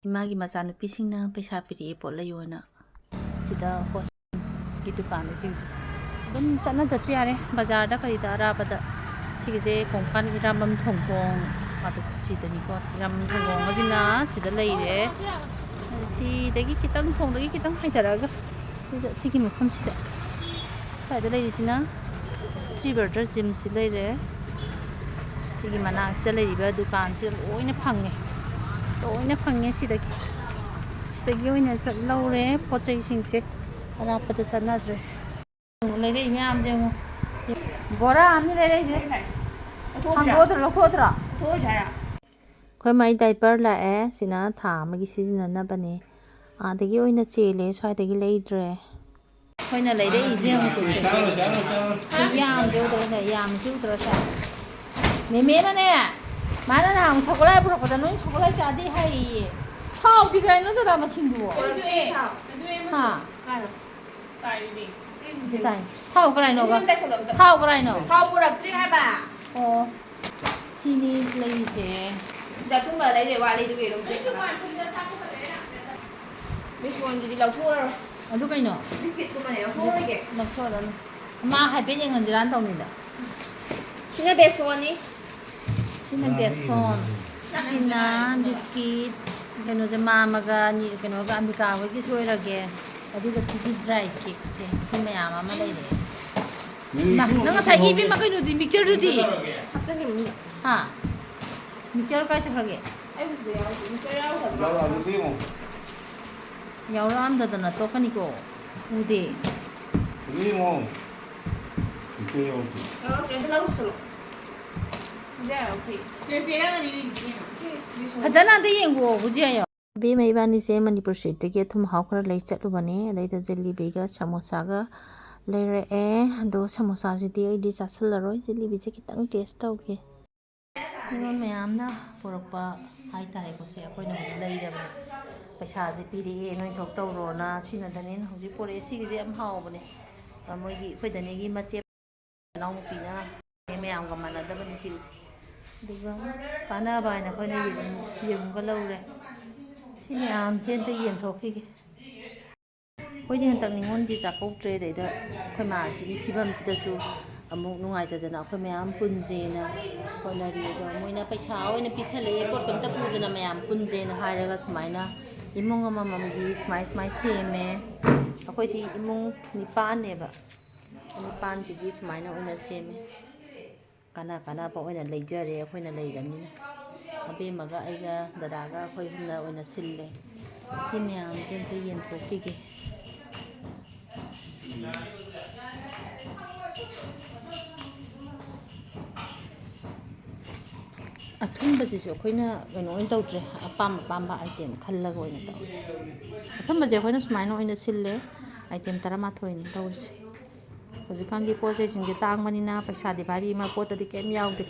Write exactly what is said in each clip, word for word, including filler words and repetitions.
ꯏꯃꯥꯒꯤ ꯃꯆꯥꯅꯨꯄꯤꯁꯤꯡꯅ ꯄꯩꯁꯥ ꯄꯤꯔꯛꯑꯦ ꯄꯣꯠ ꯂꯩꯌꯣꯅ꯫ ꯁꯤꯗ ꯍꯣꯇꯦꯜꯒꯤ ꯗꯨꯀꯥꯟꯅꯦ ꯁꯤꯒꯤꯁꯦ꯫ ꯑꯗꯨꯝ ꯆꯠꯅꯗ꯭ꯔꯁꯨ ꯌꯥꯔꯦ ꯕꯖꯥꯔꯗ ꯀꯔꯤꯗ ꯑꯔꯥꯞꯄꯗ꯫ ꯁꯤꯒꯤꯁꯦ ꯀꯣꯡꯄꯥꯟ ꯏꯔꯥꯝꯕꯝ ꯊꯣꯡꯈꯣꯡ꯫ ꯑꯗ ꯁꯤꯗꯅꯤꯀꯣ꯫ ꯏꯔꯥꯝꯕꯝ ꯊꯣꯡꯈꯣꯡ ꯑꯁꯤꯅ ꯁꯤꯗ ꯂꯩꯔꯦ꯫ ꯁꯤꯗꯒꯤ ꯈꯤꯇꯪ, ꯊꯣꯡꯗꯒꯤ ꯈꯤꯇꯪ ꯍꯥꯏꯊꯔꯛꯑꯒ ꯁꯤꯗ, ꯁꯤꯒꯤ ꯃꯐꯝꯁꯤꯗ꯫ ꯁ꯭ꯋꯥꯏꯗ ꯂꯩꯔꯤꯁꯤꯅ ꯊ꯭ꯔꯤ ꯕ꯭ꯔꯗꯔ ꯖꯤꯝꯁꯤ ꯂꯩꯔꯦ꯫ ꯁꯤꯒꯤ ꯃꯅꯥꯛꯁꯤꯗ ꯂꯩꯔꯤꯕ ꯗꯨꯀꯥꯟꯁꯤꯗ ꯂꯣꯏꯅ ꯐꯪꯉꯦ꯫ ꯂꯣꯏꯅ ꯐꯪꯉꯦ ꯁꯤꯗꯒꯤ꯫ ꯁꯤꯗꯒꯤ ꯑꯣꯏꯅ ꯆꯠꯂꯧꯔꯦ ꯄꯣꯠ ꯆꯩꯁꯤꯡꯁꯦ꯫ ꯑꯔꯥꯞꯄꯗ ꯆꯠꯅꯗ꯭ꯔꯦ꯫ ꯌꯦꯡꯉꯨ, ꯂꯩꯔꯛꯏ ꯃꯌꯥꯝꯁꯦ ꯌꯦꯡꯉꯨ꯫ ꯕꯣꯔꯥ ꯑꯃꯅꯤ ꯂꯩꯔꯛꯏꯁꯦ꯫ ꯂꯧꯊꯣꯛꯑꯁꯤꯔꯥ? ꯍꯥꯡꯗꯣꯛꯑꯗ꯭ꯔꯣ, ꯂꯧꯊꯣꯛꯑꯗ꯭ꯔꯣ? ꯂꯧꯊꯣꯛꯑꯁꯤ ꯍꯥꯏꯔꯥ? ꯑꯩꯈꯣꯏ ꯃꯥꯏ ꯗꯥꯏꯄꯔ ꯂꯥꯛꯑꯦ꯫ ꯁꯤꯅ ꯊꯥ ꯑꯃꯒꯤ ꯁꯤꯖꯤꯟꯅꯅꯕꯅꯦ꯫ ꯑꯥꯗꯒꯤ ꯑꯣꯏꯅ ꯆꯦꯜꯂꯦ, ꯁ꯭ꯋꯥꯏꯗꯒꯤ ꯂꯩꯗ꯭ꯔꯦ꯫ ꯑꯩꯈꯣꯏꯅ ꯂꯩꯔꯛꯏꯁꯦ ꯌꯦꯡꯉꯨ, ꯌꯥꯝꯗꯦ ꯎꯗ꯭ꯔꯣ ꯁꯦ? ꯌꯥꯝꯃꯤꯁꯤ ꯎꯗ꯭ꯔꯣ ꯁꯦ? ꯃꯦꯃꯦꯅꯅꯦ, ꯃꯥꯅ ꯅꯍꯥꯟ ꯁꯒꯣꯜꯍꯋꯥꯏ ꯄꯨꯔꯛꯄꯗ ꯅꯣꯏ ꯁꯒꯣꯜꯍꯋꯥꯏ ꯆꯥꯗꯦ ꯍꯥꯏꯌꯦ꯫ ꯊꯥꯎꯗꯤ ꯀꯩꯅꯣ ꯗꯗꯥ ꯃꯁꯤꯡꯗꯨꯕꯣ? ꯍꯥ? ꯁꯤ ꯇꯥꯏ꯫ ꯊꯥꯎ ꯀꯗꯥꯏꯅꯣꯕ? ꯊꯥꯎ ꯀꯗꯥꯏꯅꯣ? ꯊꯥꯎ ꯄꯨꯔꯛꯇ꯭ꯔꯤ ꯍꯥꯏꯕ꯫ ꯑꯣ, ꯁꯤꯅꯤ ꯂꯩꯔꯤꯁꯦ꯫ ꯁꯤꯗ ꯑꯊꯨꯝꯕ ꯂꯩꯔꯦ, ꯋꯥꯠꯂꯤ, ꯑꯗꯨꯒꯤ ꯑꯗꯨꯝ ꯄꯤꯔꯛꯑꯣ꯫ ꯕꯤꯁꯣꯟꯁꯤꯗꯤ ꯂꯧꯊꯣꯛꯑꯔꯣꯏ꯫ ꯑꯗꯨ ꯀꯩꯅꯣ? ꯕꯤꯁꯀꯤꯠꯀꯨꯝꯕꯅꯦ, ꯂꯧꯊꯣꯛꯑꯔꯣꯏꯒꯦ꯫ ꯂꯧꯊꯣꯛꯑꯔꯅꯨ꯫ ꯃꯥ ꯍꯥꯏꯐꯦꯠ ꯌꯦꯡꯍꯟꯁꯤꯔꯥꯅ ꯇꯧꯅꯤꯗ꯫ ꯁꯤꯅ ꯕꯦꯁꯣꯟꯅꯤ꯫ ꯁꯤꯅ ꯕꯦꯁꯣꯟ꯫ ꯁꯤꯅ ꯕꯤꯁꯀꯤꯠ꯫ ꯀꯩꯅꯣꯁꯦ, ꯃꯥꯝꯃꯒ ꯅꯤ-, ꯀꯩꯅꯣꯒ ꯑꯝꯕꯤꯀꯥ ꯍꯣꯏꯒꯤꯁꯨ ꯑꯣꯏꯔꯒꯦ꯫ ꯑꯗꯨꯒ ꯁꯤꯒꯤ ꯗ꯭ꯔꯥꯏ ꯀꯦꯛꯁꯦ, ꯁꯤ ꯃꯌꯥꯝ ꯑꯃ ꯂꯩꯔꯦ꯫ ꯏꯃꯥ, ꯅꯪ ꯉꯁꯥꯏꯒꯤ ꯏꯕꯦꯝꯃ ꯀꯩꯅꯣꯗꯤ, ꯃꯤꯛꯆꯔꯗꯨꯗꯤ? ꯍꯥ? ꯃꯤꯛꯆꯔ ꯀꯥꯏ ꯆꯠꯈ꯭ꯔꯒꯦ? ꯌꯥꯎꯔꯛꯑꯝꯗꯗꯅ ꯇꯣꯛꯀꯅꯤꯀꯣ꯫ ꯎꯗꯦ꯫ ꯐꯖꯅ ꯑꯝꯇ ꯌꯦꯡꯒꯣ, ꯕꯨꯖꯤꯌꯥ ꯌꯥꯎ꯫ ꯏꯕꯦꯝꯃ ꯏꯕꯥꯅꯤꯁꯦ ꯃꯅꯤꯄꯨꯔ ꯁ꯭ꯇ꯭ꯔꯤꯠꯇꯒꯤ ꯑꯊꯨꯝ ꯑꯍꯥꯎ ꯈꯔ ꯂꯩ ꯆꯠꯂꯨꯕꯅꯦ꯫ ꯑꯗꯩꯗ ꯖꯤꯂꯤꯕꯤꯒ ꯁꯃꯣꯁꯥꯒ ꯂꯩꯔꯛꯑꯦ꯫ ꯑꯗꯣ ꯁꯃꯣꯁꯥꯁꯤꯗꯤ ꯑꯩꯗꯤ ꯆꯥꯁꯤꯜꯂꯔꯣꯏ, ꯖꯤꯂꯤꯕꯤꯁꯦ ꯈꯤꯇꯪ ꯇꯦꯁ ꯇꯧꯒꯦ꯫ ꯃꯤꯔꯣꯟ ꯃꯌꯥꯝꯅ ꯄꯨꯔꯛꯄ ꯍꯥꯏꯇꯥꯔꯦꯀꯣ, ꯁꯦ ꯑꯩꯈꯣꯏꯅ ꯍꯧꯖꯤꯛ ꯂꯩꯔꯕꯅꯦ꯫ ꯄꯩꯁꯥꯁꯦ ꯄꯤꯔꯛꯑꯦ, ꯅꯣꯏ ꯊꯣꯛ ꯇꯧꯔꯣꯅ꯫ ꯁꯤꯅ ꯗꯅꯦꯟ ꯍꯧꯖꯤꯛ ꯄꯨꯔꯛꯑꯦ꯫ ꯁꯤꯒꯤꯁꯦ ꯌꯥꯝ ꯍꯥꯎꯕꯅꯦ꯫ ꯑ, ꯃꯣꯏꯒꯤ, ꯑꯩꯈꯣꯏ ꯗꯅꯦꯒꯤ ꯃꯆꯦ ꯃꯅꯥꯎꯅꯨꯄꯤꯅ ꯃꯌꯥꯝꯒ ꯃꯥꯟꯅꯗꯕꯅꯤ ꯁꯤꯒꯤꯁꯦ꯫ ꯑꯗꯨꯒ ꯀꯥꯟꯅꯕ ꯍꯥꯏꯅ ꯑꯩꯈꯣꯏꯅ ꯌꯦꯔꯨꯝ, ꯌꯦꯔꯨꯝꯒ ꯂꯧꯔꯦ꯫ ꯁꯤ ꯃꯌꯥꯝꯁꯦ ꯑꯝꯇ ꯌꯦꯟꯊꯣꯛꯈꯤꯒꯦ꯫ ꯑꯩꯈꯣꯏꯗꯤ ꯍꯟꯗꯛ ꯅꯤꯉꯣꯜꯗꯤ ꯆꯥꯛꯀꯧꯗ꯭ꯔꯦ, ꯑꯗꯩꯗ ꯑꯩꯈꯣꯏ ꯃꯥꯁꯤꯒꯤ ꯐꯤꯕꯝꯁꯤꯗꯁꯨ ꯑꯃꯨꯛ ꯅꯨꯡꯉꯥꯏꯇꯗꯅ ꯑꯩꯈꯣꯏ ꯃꯌꯥꯝ ꯄꯨꯟꯁꯦꯅ ꯍꯣꯠꯅꯔꯤ꯫ ꯑꯗꯣ ꯃꯣꯏꯅ ꯄꯩꯁꯥ ꯑꯣꯏꯅ ꯄꯤꯁꯜꯂꯛꯑꯦ, ꯄꯣꯠ ꯀꯩꯝꯇ ꯄꯨꯗꯅ ꯃꯌꯥꯝ ꯄꯨꯟꯁꯦꯅ ꯍꯥꯏꯔꯒ ꯁꯨꯃꯥꯏꯅ ꯏꯃꯨꯡ ꯑꯃꯃꯝꯒꯤ ꯁꯨꯃꯥꯏ ꯁꯨꯃꯥꯏ ꯁꯦꯝꯃꯦ꯫ ꯑꯩꯈꯣꯏꯗꯤ ꯏꯃꯨꯡ ꯅꯤꯄꯥꯟꯅꯦꯕ, ꯅꯤꯄꯥꯟꯁꯤꯒꯤ ꯁꯨꯃꯥꯏꯅ ꯑꯣꯏꯅ ꯁꯦꯝꯃꯦ꯫ ꯀꯥꯟꯅ ꯀꯥꯟꯅꯕ ꯑꯣꯏꯅ ꯂꯩꯖꯔꯦ ꯑꯩꯈꯣꯏꯅ ꯂꯩꯔꯕꯅꯤꯅ꯫ ꯑꯕꯦꯝꯃꯒ ꯑꯩꯒ ꯗꯗꯥꯒ ꯑꯩꯈꯣꯏ ꯑꯍꯨꯝꯅ ꯑꯣꯏꯅ ꯁꯤꯜꯂꯦ꯫ ꯁꯤ ꯃꯌꯥꯝꯁꯦ ꯑꯝꯇ ꯌꯦꯟꯊꯣꯛꯈꯤꯒꯦ꯫ ꯑꯊꯨꯝꯕꯁꯤꯁꯨ ꯑꯩꯈꯣꯏꯅ ꯀꯩꯅꯣ ꯑꯣꯏꯅ ꯇꯧꯗ꯭ꯔꯦ, ꯑꯄꯥꯝ ꯑꯄꯥꯝꯕ item ꯈꯜꯂꯒ ꯑꯣꯏꯅ ꯇꯧꯋꯦ꯫ ꯑꯊꯨꯝꯕꯁꯦ ꯑꯩꯈꯣꯏꯅ ꯁꯨꯃꯥꯏꯅ ꯑꯣꯏꯅ ꯁꯤꯜꯂꯦ, item ꯇꯔꯥꯃꯥꯊꯣꯏꯅꯤ ꯇꯧꯔꯤꯁꯦ꯫ ꯍꯧꯖꯤꯛꯀꯥꯟꯒꯤ ꯄꯣꯠ ꯆꯩꯁꯤꯡꯁꯦ ꯇꯥꯡꯕꯅꯤꯅ ꯄꯩꯁꯥꯗꯤ ꯚꯥꯔꯤ ꯑꯃ, ꯄꯣꯠꯇꯗꯤ ꯀꯩꯝ ꯌꯥꯎꯗꯦ꯫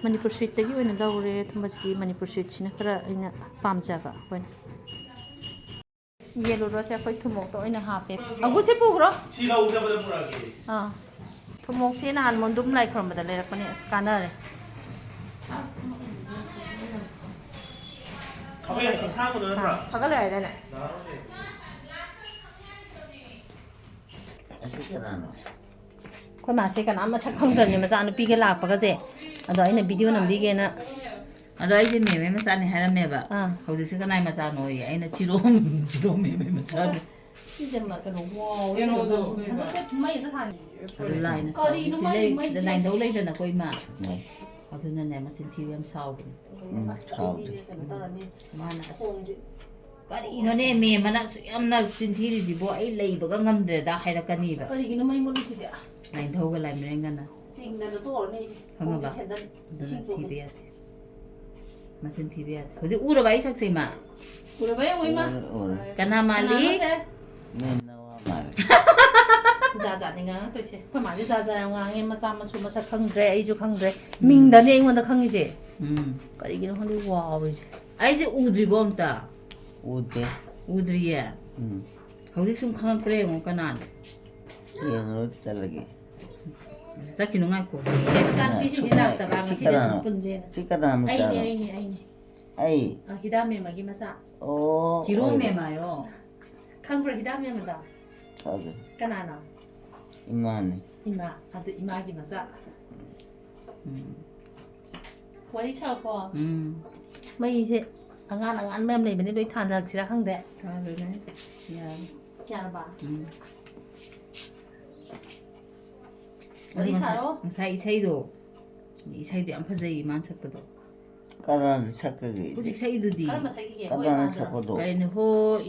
ꯃꯅꯤꯄꯨꯔ ꯁ꯭ꯋꯤꯠꯇꯒꯤ ꯑꯣꯏꯅ ꯂꯧꯔꯦ ꯑꯊꯨꯝꯕꯁꯤꯗꯤ, ꯃꯅꯤꯄꯨꯔ ꯁ꯭ꯋꯤꯠꯁꯤꯅ ꯈꯔ ꯑꯩꯅ ꯄꯥꯝꯖꯕ ꯑꯩꯈꯣꯏꯅ꯫ ꯌꯦꯜꯂꯨꯔꯣꯁꯦ, ꯑꯩꯈꯣꯏ ꯊꯨꯝꯃꯣꯛꯇ ꯑꯣꯏꯅ ꯍꯥꯞꯄꯦ꯫ ꯑꯒꯨꯁꯦ ꯄꯨꯈ꯭ꯔꯣ꯫ ꯁꯤ ꯂꯧꯖꯕꯗ ꯄꯨꯔꯛꯑꯒꯦ꯫ ꯑꯥ꯫ ꯊꯨꯝꯃꯣꯛꯁꯦ ꯅꯍꯥꯟ ꯃꯣꯟꯗꯨꯝ ꯂꯥꯏ ꯈꯨꯔꯨꯝꯕꯗ ꯂꯩꯔꯛꯄꯅꯦ꯫ ꯑꯁ, ꯀꯥꯟꯅꯔꯦ꯫ ꯈꯥꯕꯩ ꯑꯁꯥꯡꯕꯗꯣ ꯅꯠꯇ꯭ꯔꯥ? ꯐꯒꯠꯂꯣꯏ ꯍꯥꯏꯗꯥꯏꯅꯦ? ꯌꯥꯔꯣꯏꯅꯦ꯫ ꯑꯁꯤ ꯀꯅꯥꯅꯣ? ꯑꯩꯈꯣꯏ ꯃꯥꯁꯦ ꯀꯅꯥꯝ ꯃꯁꯛ ꯈꯪꯗ꯭ꯔꯕꯅꯦ, ꯃꯆꯥꯅꯨꯄꯤꯒ ꯂꯥꯛꯄꯒꯁꯦ꯫ ꯑꯗꯣ ꯑꯩꯅ video ꯅꯝꯕꯤꯒꯦꯅ꯫ ꯑꯗꯣ ꯑꯩꯁꯦ ꯃꯦꯝꯃꯩ ꯃꯆꯥꯅꯤ ꯍꯥꯏꯔꯝꯃꯦꯕ꯫ ꯑꯥ꯫ ꯍꯧꯖꯤꯛꯁꯦ ꯀꯅꯥꯏ ꯃꯆꯥꯅꯣꯌꯦ? ꯑꯩꯅ ꯆꯤꯔꯣꯝ, ꯆꯤꯔꯣꯝ ꯃꯦꯝꯃꯩ ꯃꯆꯥꯅꯤ꯫ ꯁꯤꯁꯦ ꯃ-, ꯀꯩꯅꯣ, ꯋꯥꯎ, ꯀꯩꯅꯣꯗꯣ, ꯀꯩꯅꯣ꯫ ꯍꯟꯗꯛꯁꯦ ꯃꯩ ꯑꯝꯇ ꯊꯥꯟ-, ꯑꯗꯨ ꯂꯥꯏꯅ ꯀꯔꯤꯅꯣ ꯁꯥꯎꯔꯤꯁꯤ ꯃꯥꯒꯤ ꯂꯩ, ꯃꯩꯁꯦ? ꯁꯤꯗ ꯂꯥꯏꯟꯗꯧ ꯂꯩꯗꯅꯀꯣ, ꯏꯃꯥ꯫ ꯂꯩ꯫ ꯑꯗꯨꯅꯅꯦ, ꯃꯆꯤꯟ ꯊꯤꯕ ꯌꯥꯝ ꯁꯥꯎꯕꯅꯦ꯫ ꯎꯝ, ꯑꯁ, ꯁꯥꯎꯗꯦ꯫ ꯑꯩꯗꯤꯅꯦ, ꯀꯩꯅꯣ ꯇꯧꯔꯅꯤ꯫ ꯃꯥꯅ ꯑꯁ, ꯈꯣꯡꯁꯦ꯫ ꯀꯔꯤꯅꯣꯅꯦ, ꯃꯦꯝ ꯃꯅꯥ ꯑꯁꯨꯛ ꯌꯥꯝꯅ ꯆꯤꯟ ꯊꯤꯔꯤꯁꯤꯕꯣ? ꯑꯩ ꯂꯩꯕꯒ ꯉꯝꯗ꯭ꯔꯦꯗ ꯍꯥꯏꯔꯛꯀꯅꯤꯕ꯫ ꯀꯔꯤꯒꯤꯅꯣ ꯃꯩ ꯃꯨꯠꯂꯤꯁꯤꯗꯤ? ꯂꯥꯏꯟꯙꯧꯒ ꯂꯥꯏꯃꯔꯦꯟꯒꯅ꯫ ꯆꯤꯡꯗꯅ ꯇꯣꯛꯑꯅꯤ ꯑꯩꯁꯦ꯫ ꯈꯪꯉꯕ? ꯈꯣꯡꯁꯦ ꯁꯦꯟꯗꯟ ꯑꯗꯨꯅ ꯏꯁꯤꯡ ꯆꯣꯠꯂꯦ꯫ ꯊꯤꯕ ꯌꯥꯗꯦ꯫ ꯃꯆꯤꯟ ꯊꯤꯕ ꯌꯥꯗꯦ꯫ ꯍꯧꯖꯤꯛ ꯎꯔꯕ ꯑꯩ ꯁꯛꯁꯦ, ꯏꯃꯥ? ꯎꯔꯕ ꯌꯦꯡꯉꯣ, ꯏꯃꯥ꯫ ꯎꯔꯦ, ꯎꯔꯦ꯫ ꯀꯅꯥ ꯃꯥꯜꯂꯤ? ꯀꯅꯥꯅꯣꯁꯦ? ꯅꯦ ꯅꯋꯥ ꯃꯥꯜꯂꯦ꯫ ꯖꯥꯠ ꯖꯥꯠꯅꯤ ꯉꯥꯡꯉꯛꯇꯣꯏꯁꯦ꯫ ꯑꯩꯈꯣꯏ ꯃꯥꯗꯤ ꯖꯥꯠ ꯖꯥꯠ ꯌꯥꯝ ꯉꯥꯡꯉꯦ, ꯃꯆꯥ ꯃꯁꯨ ꯃꯁꯛ ꯈꯪꯗ꯭ꯔꯦ, ꯑꯩꯁꯨ ꯈꯪꯗ꯭ꯔꯦ꯫ ꯎꯝ꯫ ꯃꯤꯡꯗꯅꯦ ꯑꯩꯉꯣꯟꯗ ꯈꯪꯉꯤꯁꯦ꯫ ꯎꯝ꯫ ꯀꯔꯤꯒꯤꯅꯣ ꯈꯪꯗꯦ ꯋꯥꯎꯔꯤꯁꯦ꯫ ꯑꯩꯁꯦ ꯎꯗ꯭ꯔꯤꯕꯣ ꯑꯝꯇ? ꯎꯗꯦ꯫ ꯎꯗ꯭ꯔꯤꯌꯦ? ꯎꯝ꯫ ꯍꯧꯖꯤꯛ ꯁꯨꯝ ꯈꯪꯉꯛꯄ꯭ꯔꯥ ꯌꯦꯡꯉꯣ, ꯀꯅꯥꯅꯣ? ꯌꯦꯡꯉꯨꯔ ꯆꯠꯂꯒꯦ꯫ ꯆꯠꯈꯤꯅꯨ, ꯉꯥꯏꯈꯣ꯫ ꯏꯆꯥꯅꯨꯄꯤꯁꯤꯡꯗꯤ ꯂꯥꯛꯇꯕ, ꯁꯤ ꯉꯁꯤꯗꯤ ꯁꯨꯝ ꯀꯅꯥꯅꯣ? ꯄꯨꯟꯁꯦꯅ꯫ ꯁꯤ ꯀꯅꯥ ꯑꯩꯅꯦ, ꯃꯆꯥꯅꯣ? ꯑꯩꯅꯦ, ꯑꯩꯅꯦ꯫ ꯑꯩ ꯑ, ꯍꯤꯗꯥꯛ ꯃꯦꯝꯃꯒꯤ ꯃꯆꯥ꯫ ꯑꯣ ꯆꯤꯔꯨ ꯑꯣꯏꯔꯦ꯫ ꯃꯦꯝ ꯍꯥꯏꯌꯣ꯫ ꯈꯪꯕ꯭ꯔꯣ ꯍꯤꯗꯥꯛ ꯃꯦꯝꯕꯗꯣ? ꯈꯪꯉꯦ꯫ ꯀꯅꯥꯅꯣ? ꯏꯃꯥꯅꯤ꯫ ꯏꯃꯥ꯫ ꯑꯗꯨ ꯏꯃꯥꯒꯤ ꯃꯆꯥ꯫ ꯎꯝ. ꯋꯥꯔꯤ ꯁꯥꯎꯀꯣ꯫ ꯎꯝ. ꯃꯩꯁꯦ ꯑꯉꯥꯡ ꯑꯉꯥꯡ ꯃꯌꯥꯝ ꯂꯩꯕꯅꯦ, ꯂꯣꯏ ꯊꯥꯟꯗꯔꯛꯁꯤꯔꯥ ꯈꯪꯗꯦ꯫ ꯊꯥꯜꯂꯨꯅꯦ. ꯌꯥꯔꯦ. ꯌꯥꯔꯕ? ꯎꯝ. ꯋꯥꯔꯤ ꯉꯁꯥꯏ- ꯁꯥꯔꯣ꯫ ꯉꯁꯥꯏ ꯏꯁꯩꯗꯣ, ꯏꯁꯩꯗꯣ ꯌꯥꯝ ꯐꯖꯩ ꯃꯥꯅ ꯁꯛꯄꯗꯣ. ꯀꯅꯥꯅ ꯁꯛꯀꯒꯦ? ꯍꯧꯖꯤꯛ ꯁꯛꯏꯗꯨꯗꯤ. ꯀꯔꯝꯕ ꯁꯛꯏꯒꯦ? ꯀꯅꯥꯅ ꯍꯣꯏ, ꯁꯛꯄꯗꯣ? ꯀꯩꯅꯣ, ꯍꯣ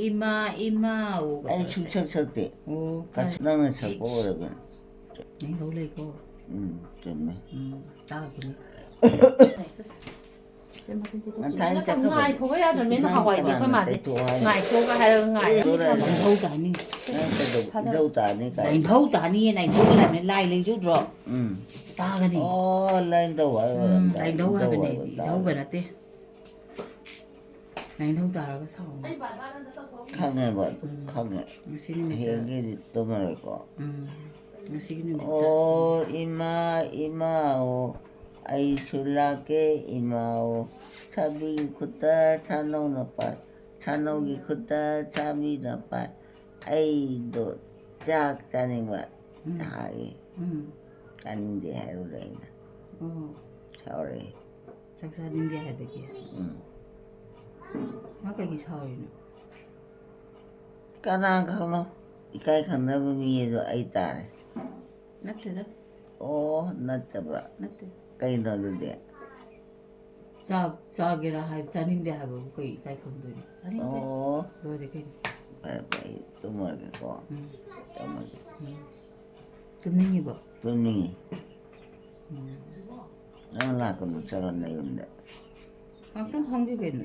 ꯏꯃꯥ ꯏꯃꯥ ꯑꯣ ꯑꯩ ꯀꯩꯅꯣ ꯁꯨꯡꯁꯛ ꯁꯛ- ꯁꯛꯇꯦ꯫ ꯑꯣ ꯀ- ꯐꯔꯦ. ꯅꯪꯅ ꯁꯛꯄ ꯑꯣꯏꯔꯒꯅꯤ꯫ ꯅꯪ ꯂꯧ ꯂꯩꯀꯣ. ꯎꯝ, ꯆꯨꯝꯃꯦ꯫ ꯎꯝ, ꯇꯥꯈꯤꯅꯤ. ꯉꯁꯥꯏ ꯆꯠꯈ꯭ꯔꯕ- ꯉꯥꯏꯈꯣꯒ ꯌꯥꯗ꯭ꯔꯃꯦ, ꯀꯅꯥꯅ ꯅꯍꯥꯟꯋꯥꯏꯗꯤ ꯑꯩꯈꯣꯏ ꯃꯥꯁꯦ ꯇꯩꯊꯣꯛꯑꯣ ꯍꯥꯏꯅꯣ? ꯉꯥꯏꯈꯣꯒ ꯍꯥꯏꯔꯒ ꯉꯥꯏꯔꯒ ꯑꯦ, ꯂꯣꯏꯔꯦ꯫ ꯂꯥꯏꯙꯧ ꯇꯥꯅꯤ. ꯅꯪ ꯀꯩꯗꯧ- ꯏꯙꯧ ꯇꯥꯅꯤ ꯀꯥꯏ? ꯂꯥꯏꯙꯧ ꯇꯥꯅꯤꯌꯦ, ꯂꯥꯏꯙꯧꯒ ꯂꯥꯏꯃꯦ ꯂꯥꯏ ꯂꯩꯖꯨꯗ꯭ꯔꯣ? ꯎꯝ. ꯇꯥꯒꯅꯤ. ꯑꯣ, ꯂꯥꯏꯙꯧ ꯍꯥꯏꯕ ꯎꯝ, ꯑꯣꯏꯔꯝꯗꯥꯏ꯫ ꯂꯥꯏꯙꯧ ꯍꯥꯏꯕꯅꯦ, ꯍꯥꯏꯕ ꯏꯙꯧꯒ ꯇꯥꯔꯦ꯫ ꯅꯠꯇꯦ. ꯂꯥꯏꯙꯧ ꯇꯥꯔꯒ ꯁꯥꯎꯅꯤ. ꯈꯪꯉꯦꯕ ꯑꯗꯨ, ꯎꯝ. ꯈꯪꯉꯦ꯫ ꯉꯁꯤ ꯅꯨꯃꯤꯠꯇ. ꯍꯌꯦꯡꯒꯤꯗꯤ ꯇꯨꯝꯃꯔꯣꯏꯀꯣ꯫ ꯎꯝ. ꯉꯁꯤꯒꯤ ꯅꯨꯃꯤꯠꯇ. ꯑꯣ ꯏꯃꯥ, ꯏꯃꯥ ꯑꯣ, ꯑꯩꯁꯨ ꯂꯥꯛꯀꯦ ꯏꯃꯥ ꯑꯣ, ꯁꯥꯕꯤꯒꯤ ꯈꯨꯠꯇ ꯁꯥꯅꯧꯅ ꯄꯥꯏ, ꯁꯥꯅꯧꯒꯤ ꯈꯨꯠꯇ ꯁꯥꯕꯤꯅ ꯄꯥꯏ, ꯑꯩꯗꯣ ꯆꯥꯛ ꯆꯥꯅꯤꯡꯕ ꯎꯝ. ꯍꯥꯏꯌꯦ꯫ ꯎꯝ. ꯆꯥꯅꯤꯡꯗꯦ ꯍꯥꯏꯔꯨꯔꯦ ꯑꯩꯅ꯫ ꯑꯣ. ꯁꯥꯎꯔꯛꯑꯦ꯫ ꯆꯥꯛ ꯆꯥꯅꯤꯡꯗꯦ ꯍꯥꯏꯕꯒꯤ. ꯎꯝ. ꯃꯥ ꯀꯩꯒꯤ ꯁꯥꯎꯔꯤꯅꯣ? ꯀꯅꯥ ꯈꯪꯅꯣ? ꯏꯀꯥꯏ ꯈꯪꯗꯕ ꯃꯤ ꯑꯗꯣ ꯑꯩ ꯇꯥꯔꯦ꯫ ꯅꯠꯇꯦꯗ. ꯑꯣ, ꯅꯠꯇꯕ꯭ꯔꯥ? ꯅꯠꯇꯦ. ꯀꯩꯅꯣ ꯑꯗꯨꯗꯤ? ꯆꯥꯛ ꯆꯥꯒꯦꯔꯥ ꯍꯥꯏꯕ, ꯆꯥꯅꯤꯡꯗꯦ ꯍꯥꯏꯕꯕꯨ ꯀꯩ ꯏꯀꯥꯏ ꯈꯪꯗꯣꯏꯅꯣ? ꯆꯥꯅꯤꯡꯗꯦ. ꯑꯣ, ꯂꯣꯏꯔꯦ ꯀꯩꯅꯣ. ꯐꯔꯦ ꯐꯔꯦ, ꯑꯩ ꯇꯨꯝꯃꯒꯦꯀꯣ꯫ ꯎꯝ. ꯇꯨꯝꯃꯒꯦ꯫ ꯎꯝ. ꯇꯨꯝꯅꯤꯡꯉꯤꯕꯣ? ꯇꯨꯝꯅꯤꯡꯉꯤ꯫ ꯎꯝ. ꯅꯪ ꯂꯥꯛꯀꯅꯨ, ꯆꯠꯂꯣ ꯅꯌꯨꯝꯗ꯫ ꯉꯥꯛꯇꯪ ꯐꯝꯒꯦ ꯀꯩꯅꯣ.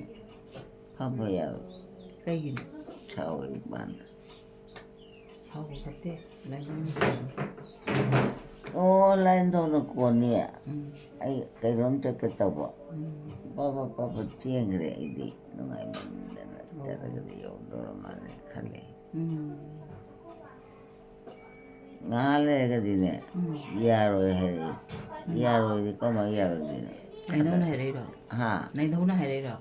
ꯐꯝꯕ ꯌꯥꯔꯣꯏ꯫ ꯀꯩꯒꯤꯅꯣ? ꯁꯥꯎꯔꯦ ꯏꯃꯥꯅ꯫ ꯁꯥꯎꯕ ꯐꯠꯇꯦ. ꯂꯥꯏꯅꯤꯡ ꯁꯥꯎꯕ. ꯑꯣ, ꯂꯥꯏꯟꯗꯧꯅ ꯀꯣꯟꯅꯤ꯫ ꯎꯝ. ꯑꯩ ꯀꯩꯅꯣꯝ ꯆꯠꯀꯦ ꯇꯧꯕ꯫ ꯎꯝ. ꯄꯥꯄ ꯄꯥꯄ ꯆꯦꯟꯈ꯭ꯔꯦ ꯑꯩꯗꯤ꯫ ꯅꯨꯡꯉꯥꯏꯃꯟꯗꯅ ꯑꯣ. ꯆꯠꯂꯒꯗꯤ ꯌꯧꯗꯧꯔ ꯃꯥꯜꯂꯦ ꯈꯜꯂꯦ꯫ ꯎꯝ. ꯉꯥꯏꯍꯥꯛ ꯂꯩꯔꯒꯗꯤꯅꯦ, ꯎꯝ. ꯌꯥꯔꯣꯏ ꯍꯥꯏꯔꯛꯏ꯫ ꯌꯥꯔꯣꯏꯗꯤ ꯀꯃꯥꯏꯅ ꯌꯥꯔꯣꯏꯗꯣꯏꯅꯣ? ꯅꯥꯏꯙꯧꯅ ꯍꯥꯏꯔꯛꯏꯔꯣ? ꯍꯥ? ꯅꯥꯏꯙꯧꯅ ꯍꯥꯏꯔꯛꯏꯔꯣ?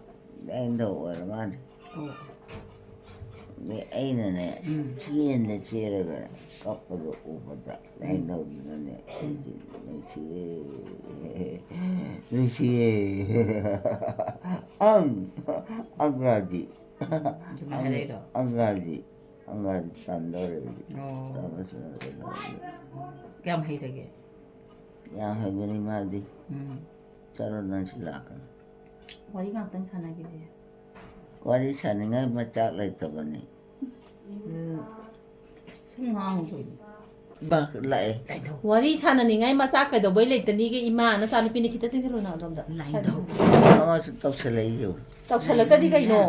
ꯂꯥꯏꯅꯤꯡꯊꯧ ꯑꯣꯏꯔ ꯃꯥꯜꯂꯦ꯫ ꯑꯣ꯫ ꯑꯗꯩ ꯑꯩꯅꯅꯦ, ꯎꯝ꯫ ꯆꯦꯟꯗ ꯆꯦꯜꯂꯒ ꯀꯞꯄꯗꯣ ꯎꯕꯗ ꯂꯥꯏꯅꯤꯡꯊꯧꯗꯨꯅꯅꯦ, ꯑꯩꯗꯤ ꯅꯨꯡꯁꯤꯌꯦ, ꯅꯨꯡꯁꯤꯌꯦ꯫ ꯑꯪ, ꯑꯪꯒ꯭ꯔꯥꯖꯤ꯫ ꯑꯗꯨꯃꯥꯏꯅ ꯍꯥꯏꯔꯛꯏꯔꯣ? ꯑꯪꯒ꯭ꯔꯥꯖꯤ꯫ ꯑꯪꯒ꯭ꯔꯥꯖꯤ ꯇꯝꯗꯧꯔꯦ ꯑꯩꯗꯤ꯫ ꯑꯣ꯫ ꯔꯥꯃꯆꯟꯗ꯭ꯔ ꯀꯩꯅꯣꯒꯤ꯫ ꯀꯌꯥꯝ ꯍꯩꯔꯒꯦ? ꯌꯥꯝ ꯍꯩꯕꯅꯤ ꯃꯥꯗꯤ꯫ ꯎꯝ꯫ ꯆꯠꯂꯣ ꯅꯪꯁꯨ ꯂꯥꯛꯀꯅꯤ꯫ ꯋꯥꯔꯤ ꯉꯥꯛꯇꯪ ꯁꯥꯟꯅꯈꯤꯁꯦ꯫ ꯋꯥꯔꯤ ꯁꯥꯅꯤꯡꯉꯥꯏ ꯃꯆꯥꯛ ꯂꯩꯇꯕꯅꯤ꯫ ꯎꯝ꯫ ꯁꯨꯝ ꯉꯥꯡꯉꯨ ꯀꯩꯅꯣ꯫ ꯕꯥ, ꯂꯥꯛꯑꯦ꯫ ꯀꯩꯗꯧ-, ꯋꯥꯔꯤ ꯁꯥꯟꯅꯅꯤꯡꯉꯥꯏ ꯃꯆꯥꯛ ꯀꯩꯗꯧꯕꯩ ꯂꯩꯇꯅꯤꯒꯦ? ꯏꯃꯥ, ꯅꯆꯥꯅꯨꯄꯤꯅ ꯈꯤꯇ ꯆꯪꯁꯤꯜꯂꯨ ꯅꯥ ꯑꯗꯣꯝꯗ꯫ ꯂꯥꯏꯅꯤꯡꯊꯧ꯫ ꯑꯃꯁꯨ ꯇꯧꯁꯜꯂꯛꯏ ꯌꯦꯡꯉꯨ꯫ ꯇꯧꯁꯜꯂꯛꯇꯗꯤ ꯀꯩꯅꯣ?